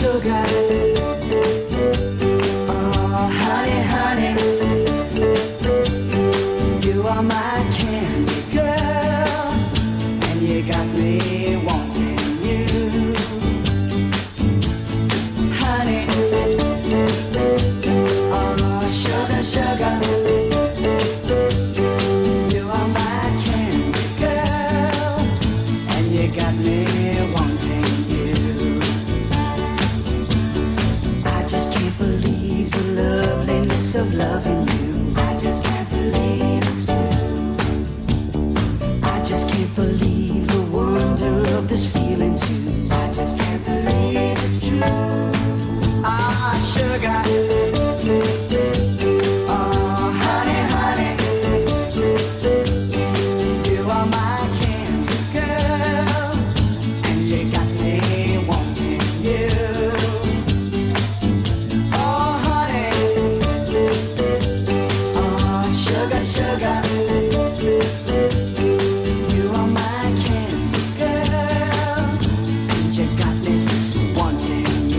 Sugar, oh, honey, honey, you are my candy girl, and you got me wanting you. Honey, oh, sugar, sugar, you are my candy girl, and you got me wanting you. I just can't believe the loveliness of loving you. I just can't believe it's true. I just can't believe the wonder of this feeling too. I just can't believe it's true. Ah, sugar. Oh, honey, honey. You are my candy girl, and you got me wanting you. Oh, honey. Oh, sugar, sugar. You are my candy girl, and you got me wanting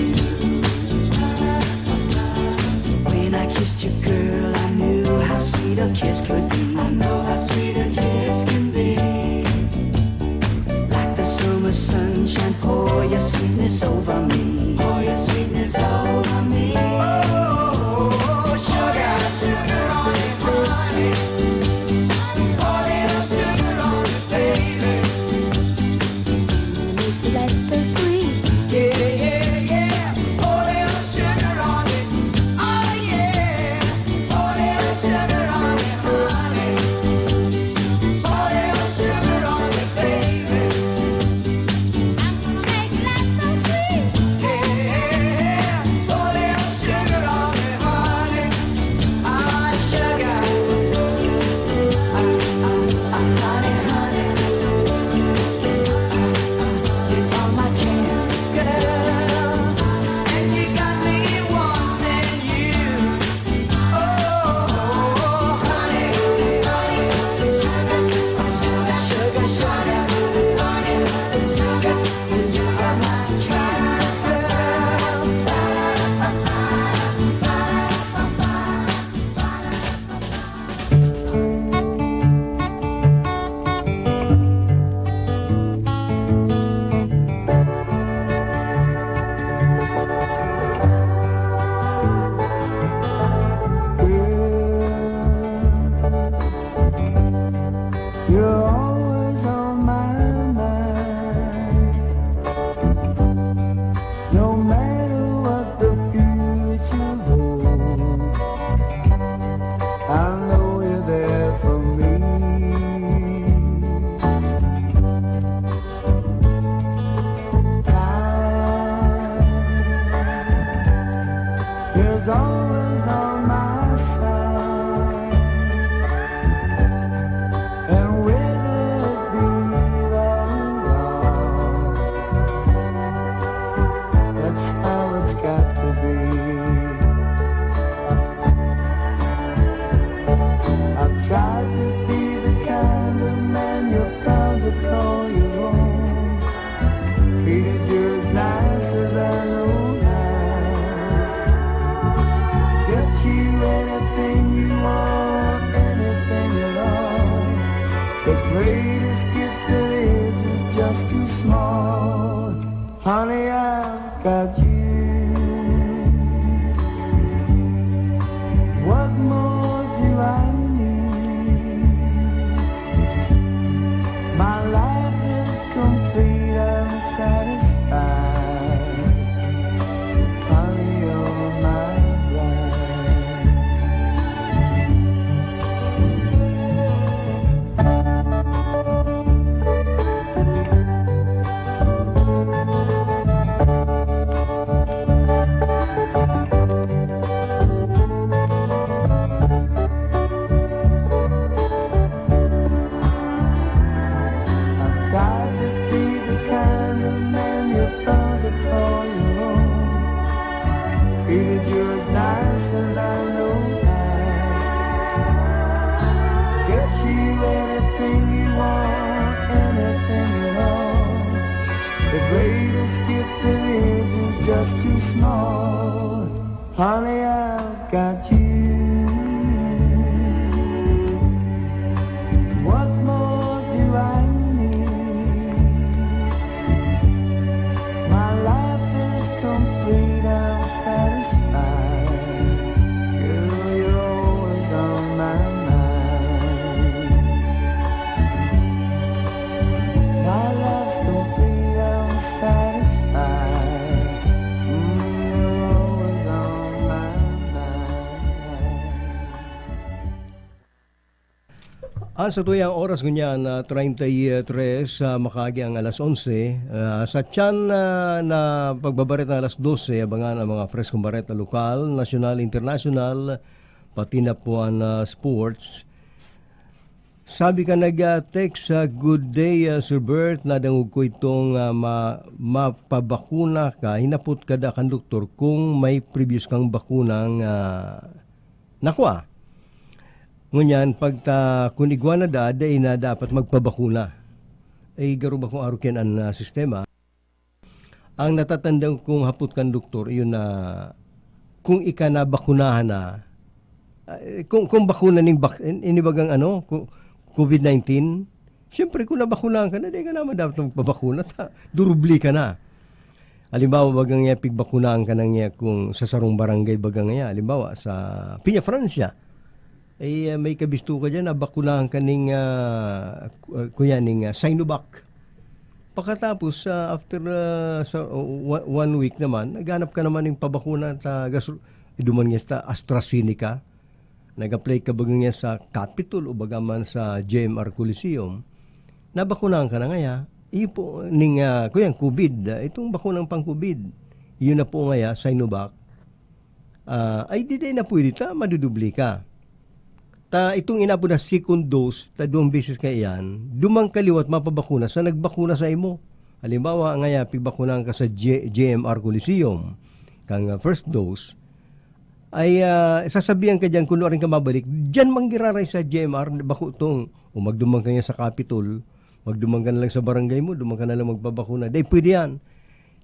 over me. Pour your sweetness over me. Oh, sugar, sugar on it, honey. Pour a little sugar on it, baby. Make your life so sweet. Yeah, yeah, yeah. Pour a little sugar on it. Oh, yeah. Pour a little sugar on it, honey. Pour a little sugar on it, baby. I'm gonna make life so sweet. Yeah, pour a little sugar on it, honey. Ah, sugar. Ah, ah, ah, honey, honey. You are my king, girl. And you got me wanting you. Oh, honey, honey, sugar, sugar, sugar, honey, sugar, you are my kind of girl. You're always on my mind. No matter what the future holds, I know you're there for me. Time is always on my side, and whether it be right or wrong, that's how it's got to be. I've tried to be the kind of man you're proud to call your own. Treated you as nice as I know how. Get you anything you want, anything at all. The greatest gift there is is just too small. Honey, I've got you. What more do I need? My life is complete, I'm satisfied. Honey, you're my bride. I've tried to be the kind of man your father called your own. Treated you as nice as I know how. Get you anything you want, anything at all. The greatest gift there is is just too small. Honey, I've got you. What more do I need? My life is complete, I'm satisfied. Girl, you're always on my mind. My life's complete, I'm satisfied. Mm, you're always on my mind. Ang satuyang oras ngunyan, ah, treinta y tres, ah, makaagi ang alas onse. Ah, sa tiyan, ah, na pagbabareta ng alas dose, abangan ang mga freskong bareta lokal, nasyonal, internasyonal, pati na po ang, ah, sports. Sabi ka nag, ah, text, ah, "Good day, ah, Sir Bert. Nadangog ko itong, ah, ma-, mapabakuna ka. Hinapot ka da kan doktor kung may previous kang bakunang, ah, nakwa." Ngunyan, pagta kun igwa na da, dai na dapat magpabakuna. Ay, garo ba kung arog yan an, ah, sistema? Ang natatandaan kong hapot kan doktor, iyon na kung ika nabakunahan na, ah, kung, kung bakuna ning bak-, in-, inibagang ano, ko-, covid nineteen, siyempre kung nabakunahan ka na, di ka naman dapat magpabakuna, ta-, durubli ka na. Halimbawa, baga ngaya pigbakunahan ka na ngaya kung sa sarong barangay, baga ngaya, halimbawa, sa Peñafrancia, eh, ah, may kabisto ka diyan, nabakunahan ka ning, ah, ku-, ah, kuya, ning, ah, Sinovac. Pakatapos, ah, after, ah, sa o-, wa-, one week naman, naghanap ka naman ning pabakuna ta gas-, duman nga sa AstraZeneca. Nag-apply ka baga ngaya sa Capitol o baga man sa G M R Coliseum, nabakunahan ka na ngaya. Iyo po ning, ah, kuyan, COVID, ah, itong bakunang pang-COVID. Iyo na po ngaya, Sinovac. Ah, ay di, di na pwede ta, madudubli ka. Ta itong inapod na second dose, ta duwang beses ka iyan, duman ka liwat mapabakuna sa nagbakuna sa imo. Halimbawa, ngaya, pigbakunahan ka sa G-, G M R Coliseum, kang, ah, first dose, ay, ah, sasabihan ka diyan kun nuarin ka mabalik, diyan man giraray sa G M R, bako tong, o magduman ka niya sa Capitol, magduman ka na lang sa barangay mo, duman ka na lang magpabakuna. Dai pwede yan.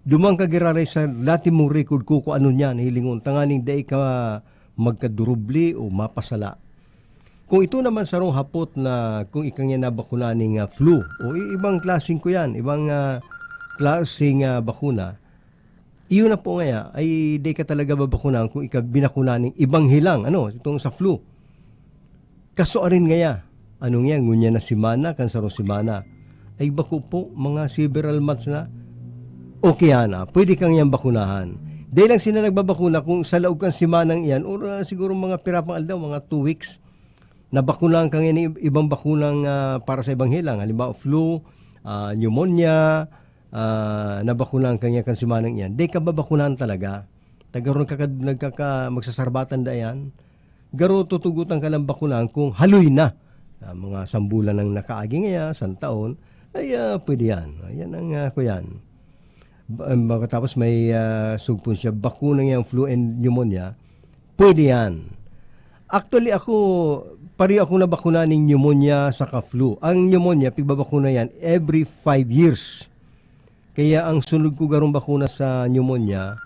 Duman ka giraray sa dati mong record, kukuanon niyan, hilingon, tanganing dai ka magkadurubli o mapasala. Kung ito naman sarong hapot na kung ika niya nabakuna ning, ah, flu o i-, ibang klaseng kuyan, ibang, ah, klaseng, ah, bakuna, Iyo na po ngaya, ay di ka talaga babakunahan kung ika binakuna ning ibang hilang, ano, itong sa flu. Kasuarin ngaya, ano ngaya, ngunyan na semana, kan sarong semana. Ay bako po, mga several months na, okay na, pwede ka ngayang bakunahan. Dai lang sila nagbabakuna kung sa laog kan semanang iyan, or, ah, siguro mga pirapang aldaw, mga two weeks, nabakunahan ka ngayon ng ib-, ibang bakunang, ah, para sa ibang hilang. Halimbawa, flu, ah, pneumonia, ah, nabakunahan ka niya kan semanang iyan, di ka babakunahan talaga. Ta garo nagkaka-, nagkaka-, magsasarbatan da yan. Garo tutugutan ka lang bakunahan kung haloy na. Ah, mga sambulan ang nakaagi ngaya, santaon, ay, ah, pwede yan. Ayan ang, ah, kuyan. Ba-, um, pagkatapos may, ah, sugpon siya, bakuna ngayang flu and pneumonia, pwede yan. Actually, ako, pareho akong nabakuna ning pneumonia saka flu. Ang pneumonia, pigbabakuna yan every five years. Kaya ang sunod ko garong bakuna sa pneumonia,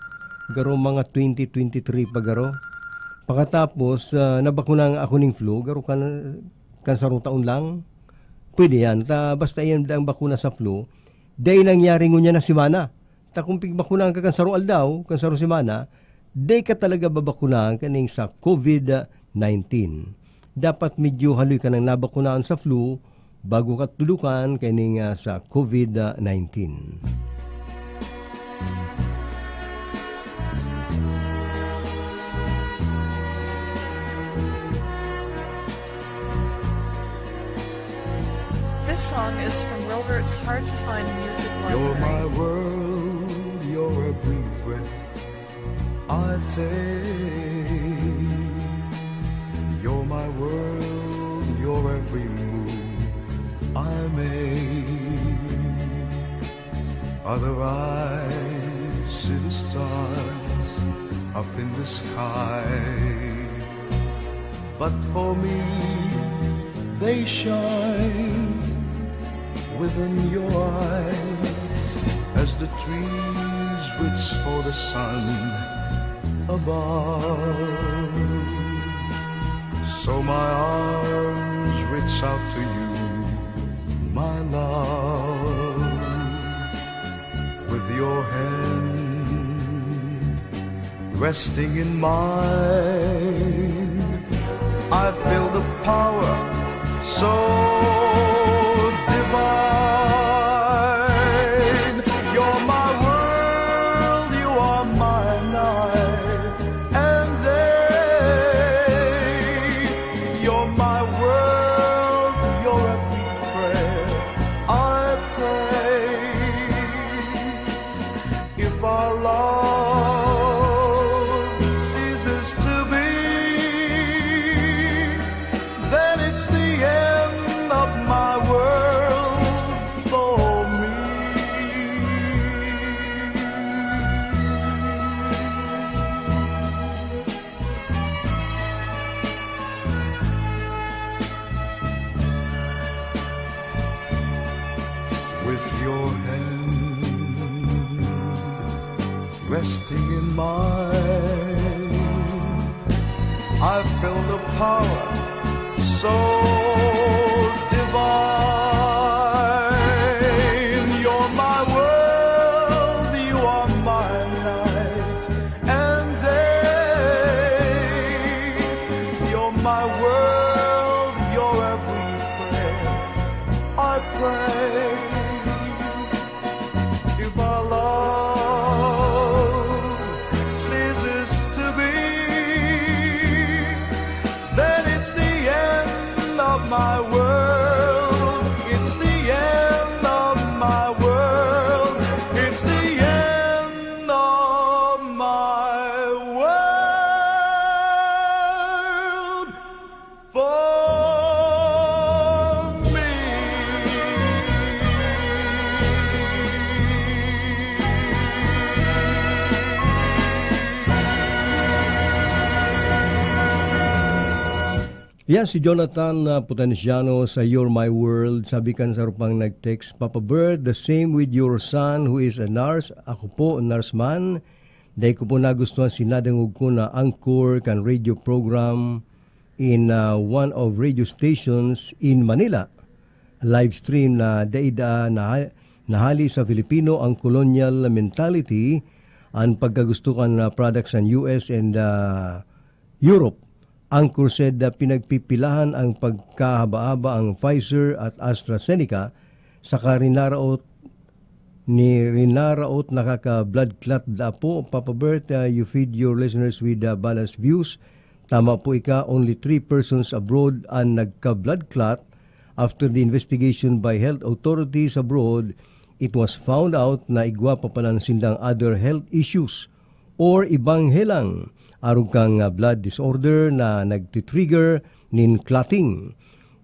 garo mga twenty twenty-three pa garo. Pakatapos, ah, nabakuna ako ning flu, garo kan, kan sarong taon lang. Pwede yan. Ta, basta yan ang bakuna sa flu, dai nangyari ngunyan na semana. Ta kung pigbakunahan ka kan sarong aldaw, kan sarong semana, dai ka talaga babakunahan kaning sa COVID nineteen. Dapat medyo haloy ka nang nabakunahan sa flu bago ka tudukan kaning, ah, sa COVID nineteen. This song is from Wilbert's Hard to Find Music Library. You're my world, you're every breath I take. You're my world, you're every move I make. Other eyes see the stars up in the sky, but for me they shine within your eyes, as the trees reach for the sun above. So my arms reach out to you, my love, with your hand resting in mine. I feel the power so divine. You're my world, you are my night and day. You're my world, you're every prayer I pray. If our love ceases to be, then it's the end of my world for me. With your hand resting in mine, I feel the power so divine. You're my world, you are my My world, it's the end of my world. It's the end of my world for me. Yan si Jonathan, ah, Potenciano sa You're My World. Sabi kan sa rupang nag-text, "Papa Bert, the same with your son who is a nurse. Ako po, nurse man. Dai ko po nagustuhan si nadangog ko na anchor kan radio program in, ah, one of radio stations in Manila. Live stream na daida na nahali sa Filipino ang colonial mentality, ang pagkagusto kan, ah, products ng U S and, ah, Europe. Ang crusade na pinagpipilahan ang pagkahaba-haba ang Pfizer at AstraZeneca, saka rinaraot ni rinaraot nakaka-bloodclot da po, Papa Bert, ah, you feed your listeners with, ah, balanced views. Tama po ika, only three persons abroad ang nagka-bloodclot. After the investigation by health authorities abroad, it was found out na igwa pa palan sindang other health issues or ibang helang arog kan, ah, blood disorder na nagtitrigger nin clotting.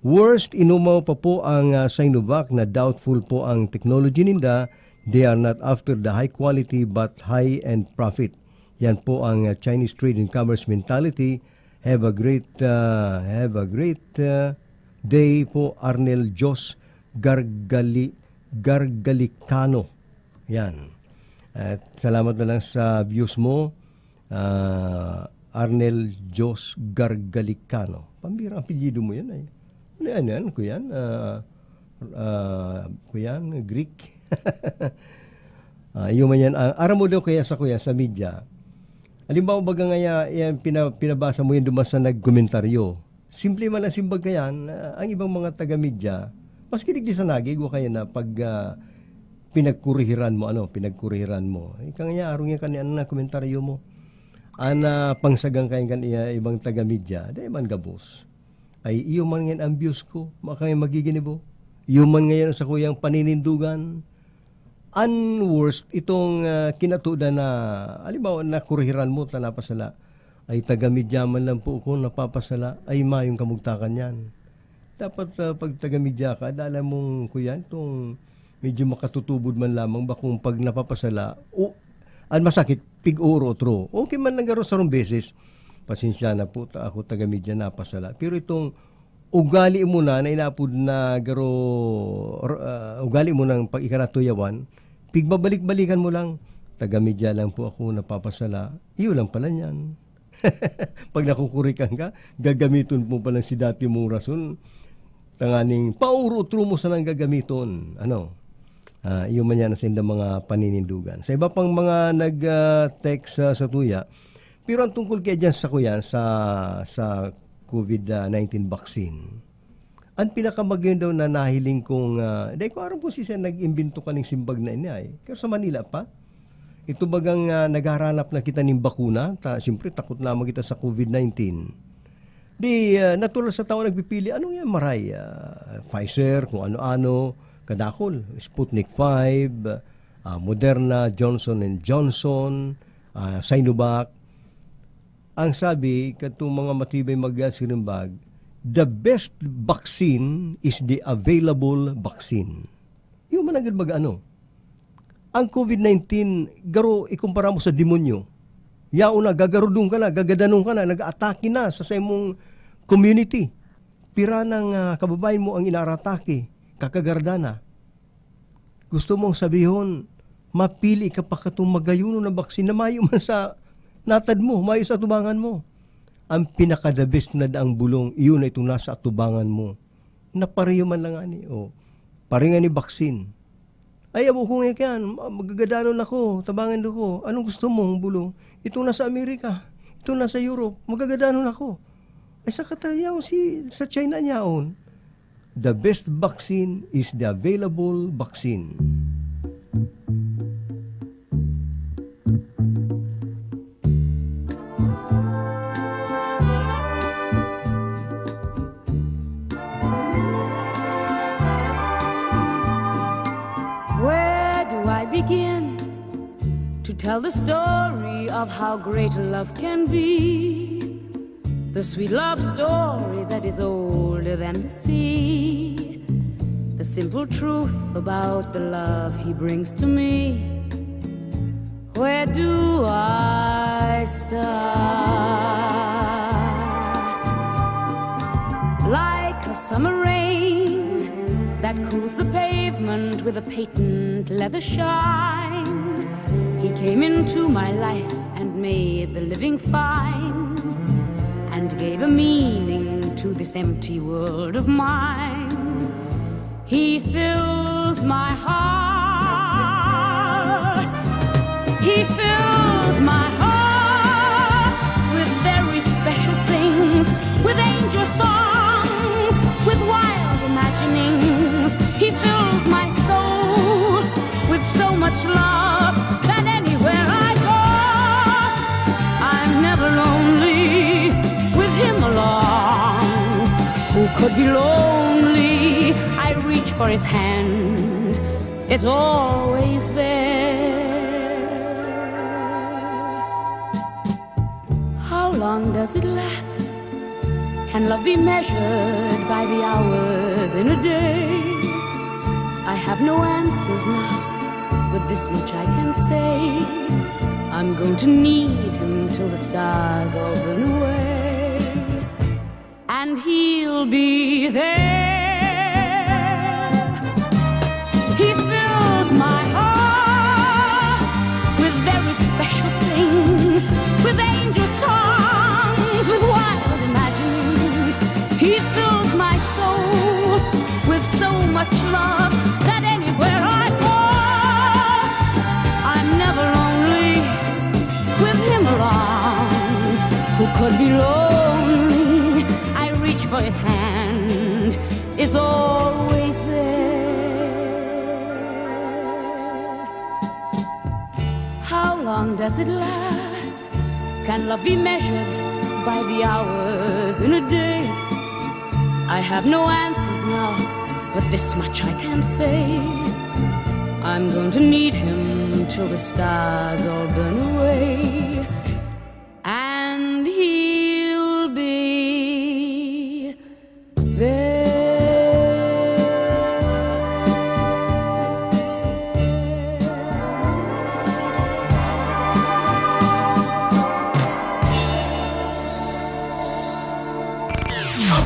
Worst, inumaw pa po ang, ah, Sinovac na doubtful po ang technology ninda. They are not after the high quality but high-end profit. Yan po ang, ah, Chinese trade and commerce mentality. Have a great, ah, have a great, ah, day po, Arnel Jos Gargali-, Gargalicano. Yan. At salamat na lang sa views mo, ah, Arnel Jos Gargalicano. Pambira ang apelyido mo yan ay. Ano yan, yan? Kuyan? Ah, ah, kuyan? Greek? Ah, iyo man yan. Ah, aram mo daw kaya sa kuya, sa media. Halimbawa, baga ngaya, yan, pina-, pinabasa mo yan duman sa nagkomentaryo. Simple man ang simbag kayan, ah, ang ibang mga taga-media, maski digdi sa nagig, wa kaya na pag, ah, pinagkurihiran mo, ano, pinagkurihiran mo. Ika nga, arong yan kani, ano na komentaryo mo? Ana, pangsagang kayan kan iya, ibang taga-media, dai man gabos. Ay, iyo man ngayon ang views ko, makaya magiginibo. Iyo man ngayon sa kuyang paninindugan. An worst, itong, ah, kinatudan na, halimbawa, nakurihiran mo ta napasala. Ay, taga-media man lang po ako, napapasala. Ay, mayong kamugtakan yan. Dapat, ah, pag taga-media ka, dala mong, kuyan, itong medyo makatutubod man lamang, bakong pag napapasala, o, an masakit, pig-uurotro. Okay man lang garo sarong beses, pasensya na po, ta-, ako taga-media napasala. Pero itong ugali mo na, na inapod na garo, r-, ah, ugali mo nang pag ikanatuyawan, pigbabalik-balikan mo lang, "Taga-media lang po ako, napapasala." Iyo lang pala niyan. Pag nakukurikan ka, gagamiton mo palang si dati mong rason. Tanganing paurutro mo sanang gagamiton. Ano? Ah, iyo man yan sa indang mga paninindugan. Sa iba pang mga nag, ah, text sa, sa tuya, pero ang tungkol kaya dyan sa kuya, sa, sa covid nineteen vaccine, ang pinakamagayon daw na nahiling kong, ah, dai ko aram kung si siya nag-imbento kaning simbag na ini ay. Pero sa Manila pa, ito bagang, ah, naghahanap na kita ning bakuna, ta, siyempre, takot naman kita sa covid nineteen. Di, ah, natural sa tao nagpipili, ano yan, maray, ah, Pfizer, kung ano-ano, kadakol, Sputnik five, ah, Moderna, Johnson and Johnson, ah, Sinovac. Ang sabi, katong mga matibay mag-, ah, sirimbag, "The best vaccine is the available vaccine." Yung man ang mag-ano, ang covid nineteen, garo ikumpara mo sa demonyo. Yaon na, gagarudon ka na, gagadanon ka na, nag-aatake na sa saimong community. Pira nang, ah, kababayan mo ang inaratake, kakagarda na. Gusto mong sabihon, mapili ka pa katong magayonon na baksin na mayo man sa natad mo, mayo sa atubangan mo. Ang pinaka-the best na daang bulong, iyon na itong nasa atubangan mo. Na pareho man lang ani, o, pareho nga ni baksin. Ay, abo ko nga yan, ma-, magagadanon ako, tabangan ko. Anong gusto mong bulong? Itong nasa Amerika, itong nasa Europe, magagadanon ako. Ay, sa katayaw, si, sa China niyaon. The best vaccine is the available vaccine. Begin to tell the story of how great love can be. The sweet love story that is older than the sea. The simple truth about the love he brings to me. Where do I start? Like a summer rain that cools the pavement with a patent leather shine, he came into my life and made the living fine and gave a meaning to this empty world of mine. He fills my heart. He fills my heart with very special things, with angel songs, with wild imaginings. He fills my soul with so much love that anywhere I go, I'm never lonely with him along. Who could be lonely? I reach for his hand. It's always there. How long does it last? Can love be measured by the hours in a day? I have no answers now, but this much I can say. I'm going to need him till the stars all burn away. And he'll be there. He fills my heart with very special things, with angel songs, with wild imaginings. He fills my soul with so much love that anywhere I go, I'm never lonely with him along. Who could be lonely? I reach for his hand. It's always there. How long does it last? Can love be measured by the hours in a day? I have no answers now, but this much I can say. I'm going to need him till the stars all burn away. And he'll be there.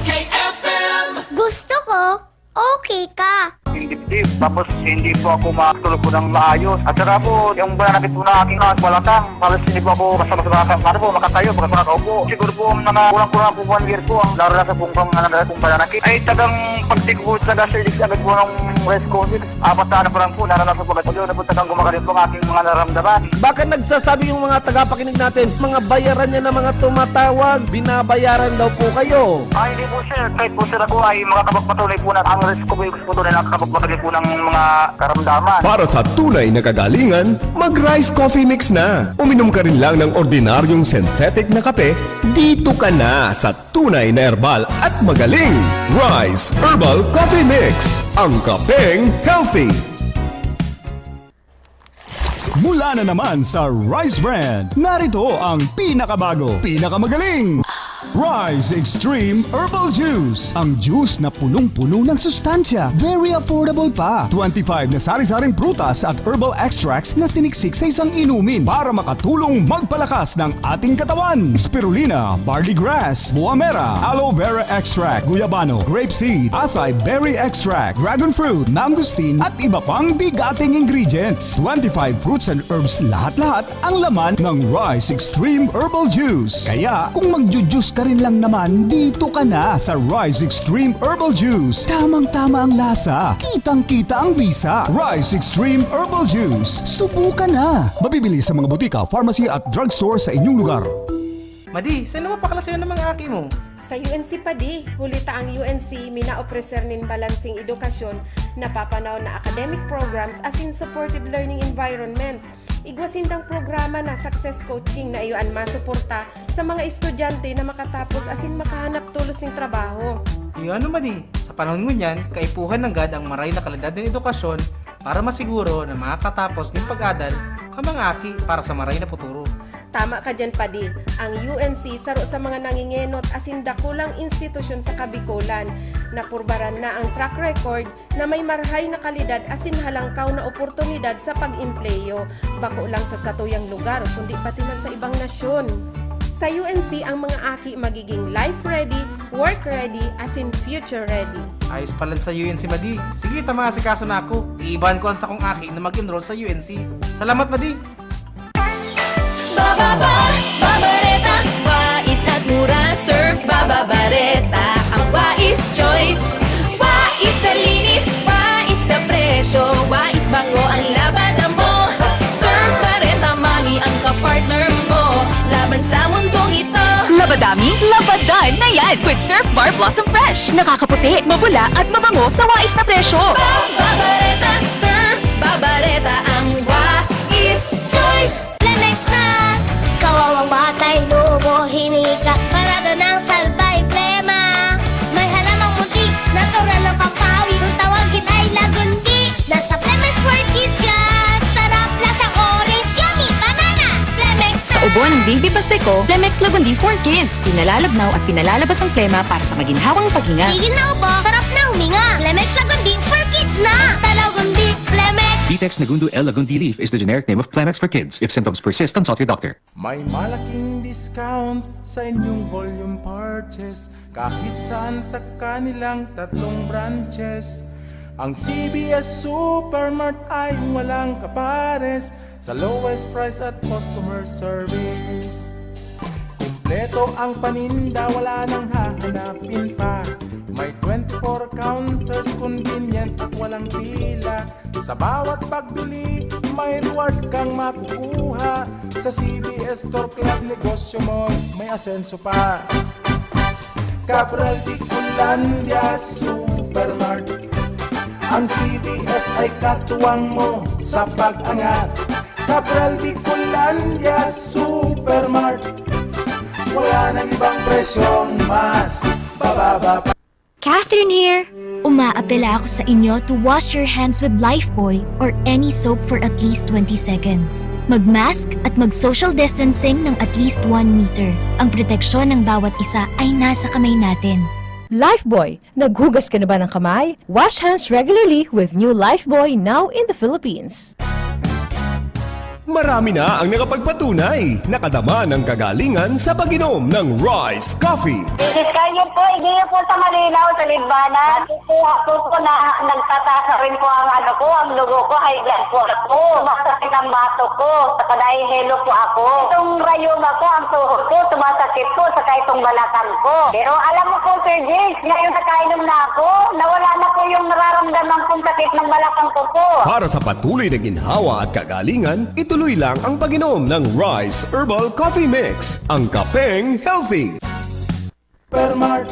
Okay, F M. Gusto ko, okay ka. Yung dibdib. Tapos hindi po ako makatulog po ng maayos. At saka po, yung pananakit po na aking mga balakang, halos hindi po ako basta-basta makaka-, ano po, makatayo, basta makakaupo. Siguro po, mga kulang-kulang po one year po ang naranasan pong pang-, ano, pong pananakit. Ay, tagang pagtigod sa gas, agad po ng rice cooker. Apat na ano pa lang po, naranasan po agad. Yun na po, tagang gumagaling po ang aking mga naramdaman. Baka nagsasabi yung mga tagapakinig natin, mga bayaran niya na mga tumatawag, binabayaran daw po kayo. Ah, hindi po, sir. Kahit po, sir, ako ay makakapagpatunay po na ang rice ko po yung po doon ay nakakapagpatunay po ng mga karamdaman. Para sa tunay na kagalingan, mag-Rice Coffee Mix na. Uminom ka rin lang ng ordinaryong synthetic na kape, dito ka na sa tunay na herbal at magaling Rice Herbal Coffee Mix, ang kapeng healthy. Mula na naman sa Rice Brand, narito ang pinakabago, pinakamagaling Rice Extreme Herbal Juice. Ang juice na punong-puno ng sustansya, very affordable pa. Twenty-five na sari-saring prutas at herbal extracts na siniksik sa isang inumin para makatulong magpalakas ng ating katawan. Spirulina, barley grass, buamera, aloe vera extract, guyabano, grape seed, acai berry extract, dragon fruit, mangosteen, at iba pang bigating ingredients. Twenty-five fruits and herbs lahat-lahat ang laman ng Rice Extreme Herbal Juice. Kaya, kung magju-juice ka rin lang naman, dito ka na sa Rice Extreme Herbal Juice. Tamang-tama ang lasa, kitang-kita ang bisa. Rice Extreme Herbal Juice. Subukan na! Mabibili sa mga butika, pharmacy at drugstore sa inyong lugar. Madi, saan na mapakalasayan ng mga aki mo? Sa U N C pa di, huli ta ang U N C minaopreser nin balanseng edukasyon, napapanaw na academic programs asin supportive learning environment. Igwa sindang programa na Success Coaching na iyo an masuporta sa mga estudyante na makatapos asin makahanap tolos nin trabaho. Iyo ano man eh, sa panahon ngunyan, kaipuhan nanggad ang maray na kalidad nin edukasyon para masiguro na makakatapos nin pag-adal ang mga aki para sa maray na futuro. Tama ka diyan, Padi. Ang U N C saro sa mga nangingenot asin dakulang institusyon sa Kabikolan. Napurbaran na ang track record na may marahay na kalidad asin halangkaw na oportunidad sa pag-empleyo, bako lang sa satuyang lugar, kundi pati man sa ibang nasyon. Sa U N C, ang mga aki magiging life ready, work ready, asin future ready. Ayos palan sa U N C, Madi. Sige, ta maasikaso na ako. Iibahan ko an sakong aki na mag-enroll sa U N C. Salamat, Madi! Bababa, babareta, wais at mura, surf, bababareta, ang wais choice. Wais sa linis, wais sa presyo, wais bango ang labada mo. Surf Bareta Money ang kapartner mo laban sa mundong ito. Labadami, labadan na yan with Surf Bar Blossom Fresh. Nakakaputi, mabula at mabango sa wais na presyo. Babareta, surf, babareta ang wais choice. Plemex na! Kawawang batay, lubo, hinika, parada ng salbay, plema. May halamang muntik, natural na pampawi. Kung tawagin ay lagundi, nasa Plemex for Kids yan. Sarap, lasang orange, yummy, banana. Plemex. Sa ubo ng Baby Baste Ko, Plemex Lagundi for Kids. Pinalalabnaw at pinalalabas ang plema para sa maginhawang paghinga. Tigil na ubo, sarap na huminga. Plemex Lagundi for Kids na. Basta Lagundi, Plemex. Vitex Nagundo L Lagundi Leaf is the generic name of Plemex for Kids. If symptoms persist, consult your doctor. May malaking discount sa inyong volume purchase kahit saan sa kanilang tatlong branches. Ang C B S Supermart ay walang kapares sa lowest price at customer service. Kumpleto ang paninda, wala nang hahanapin pa. May twenty-four counters, convenient at walang pila. Sa bawat pagbili, may reward kang makukuha. Sa C B S Store Club, negosyo mo may asenso pa. Cabral Bicolandia Supermart. Ang C B S ay katuwang mo sa pag-angat. Cabral Bicolandia Supermart. Wala nang ibang presyong mas bababa pa. Catherine here! Umaapela ako sa inyo to wash your hands with Lifebuoy or any soap for at least twenty seconds. Mag-mask at mag-social distancing ng at least one meter. Ang proteksyon ng bawat isa ay nasa kamay natin. Lifebuoy, naghugas ka na ba ng kamay? Wash hands regularly with new Lifebuoy, now in the Philippines. Marami na ang nakapagpatunay, nakadama ng kagalingan sa pag-inom ng Rice Coffee. Misis Carmen po, hindi niyo po sa malinaw, sa Libana. Nakukuha ko po na nagtataas na rin po ang ano ko, ang dugo ko, high blood po ako. Sumasakit ang bato ko, saka nahihilo po ako. Itong rayuma ko, ang tuhod ko, sumasakit po, saka itong balakang ko. Pero alam mo po, Sir James, ngayon nakainom na ako, nawala na po yung nararamdaman kong sakit ng balakang ko po. Para sa patuloy na ginhawa at kagalingan, ituloy lang ang pag-inom ng Rice Herbal Coffee Mix, ang kapeng healthy. Supermart.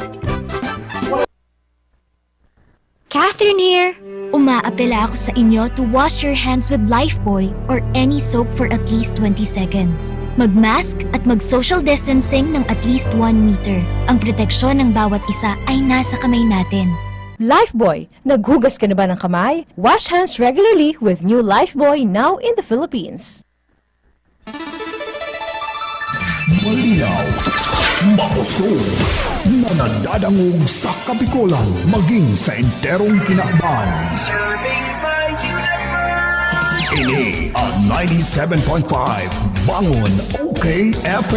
Catherine here! Umaapela ako sa inyo to wash your hands with Lifebuoy or any soap for at least twenty seconds. Mag-mask at mag-social distancing ng at least one meter. Ang proteksyon ng bawat isa ay nasa kamay natin. Lifebuoy, naghugas ka na ba ng kamay? Wash hands regularly with new Lifebuoy, now in the Philippines. Malinaw, makusog, na nadadangog sa Kabikolan maging sa enterong kinaban. Ini ang ninety-seven point five Bangon O K F M.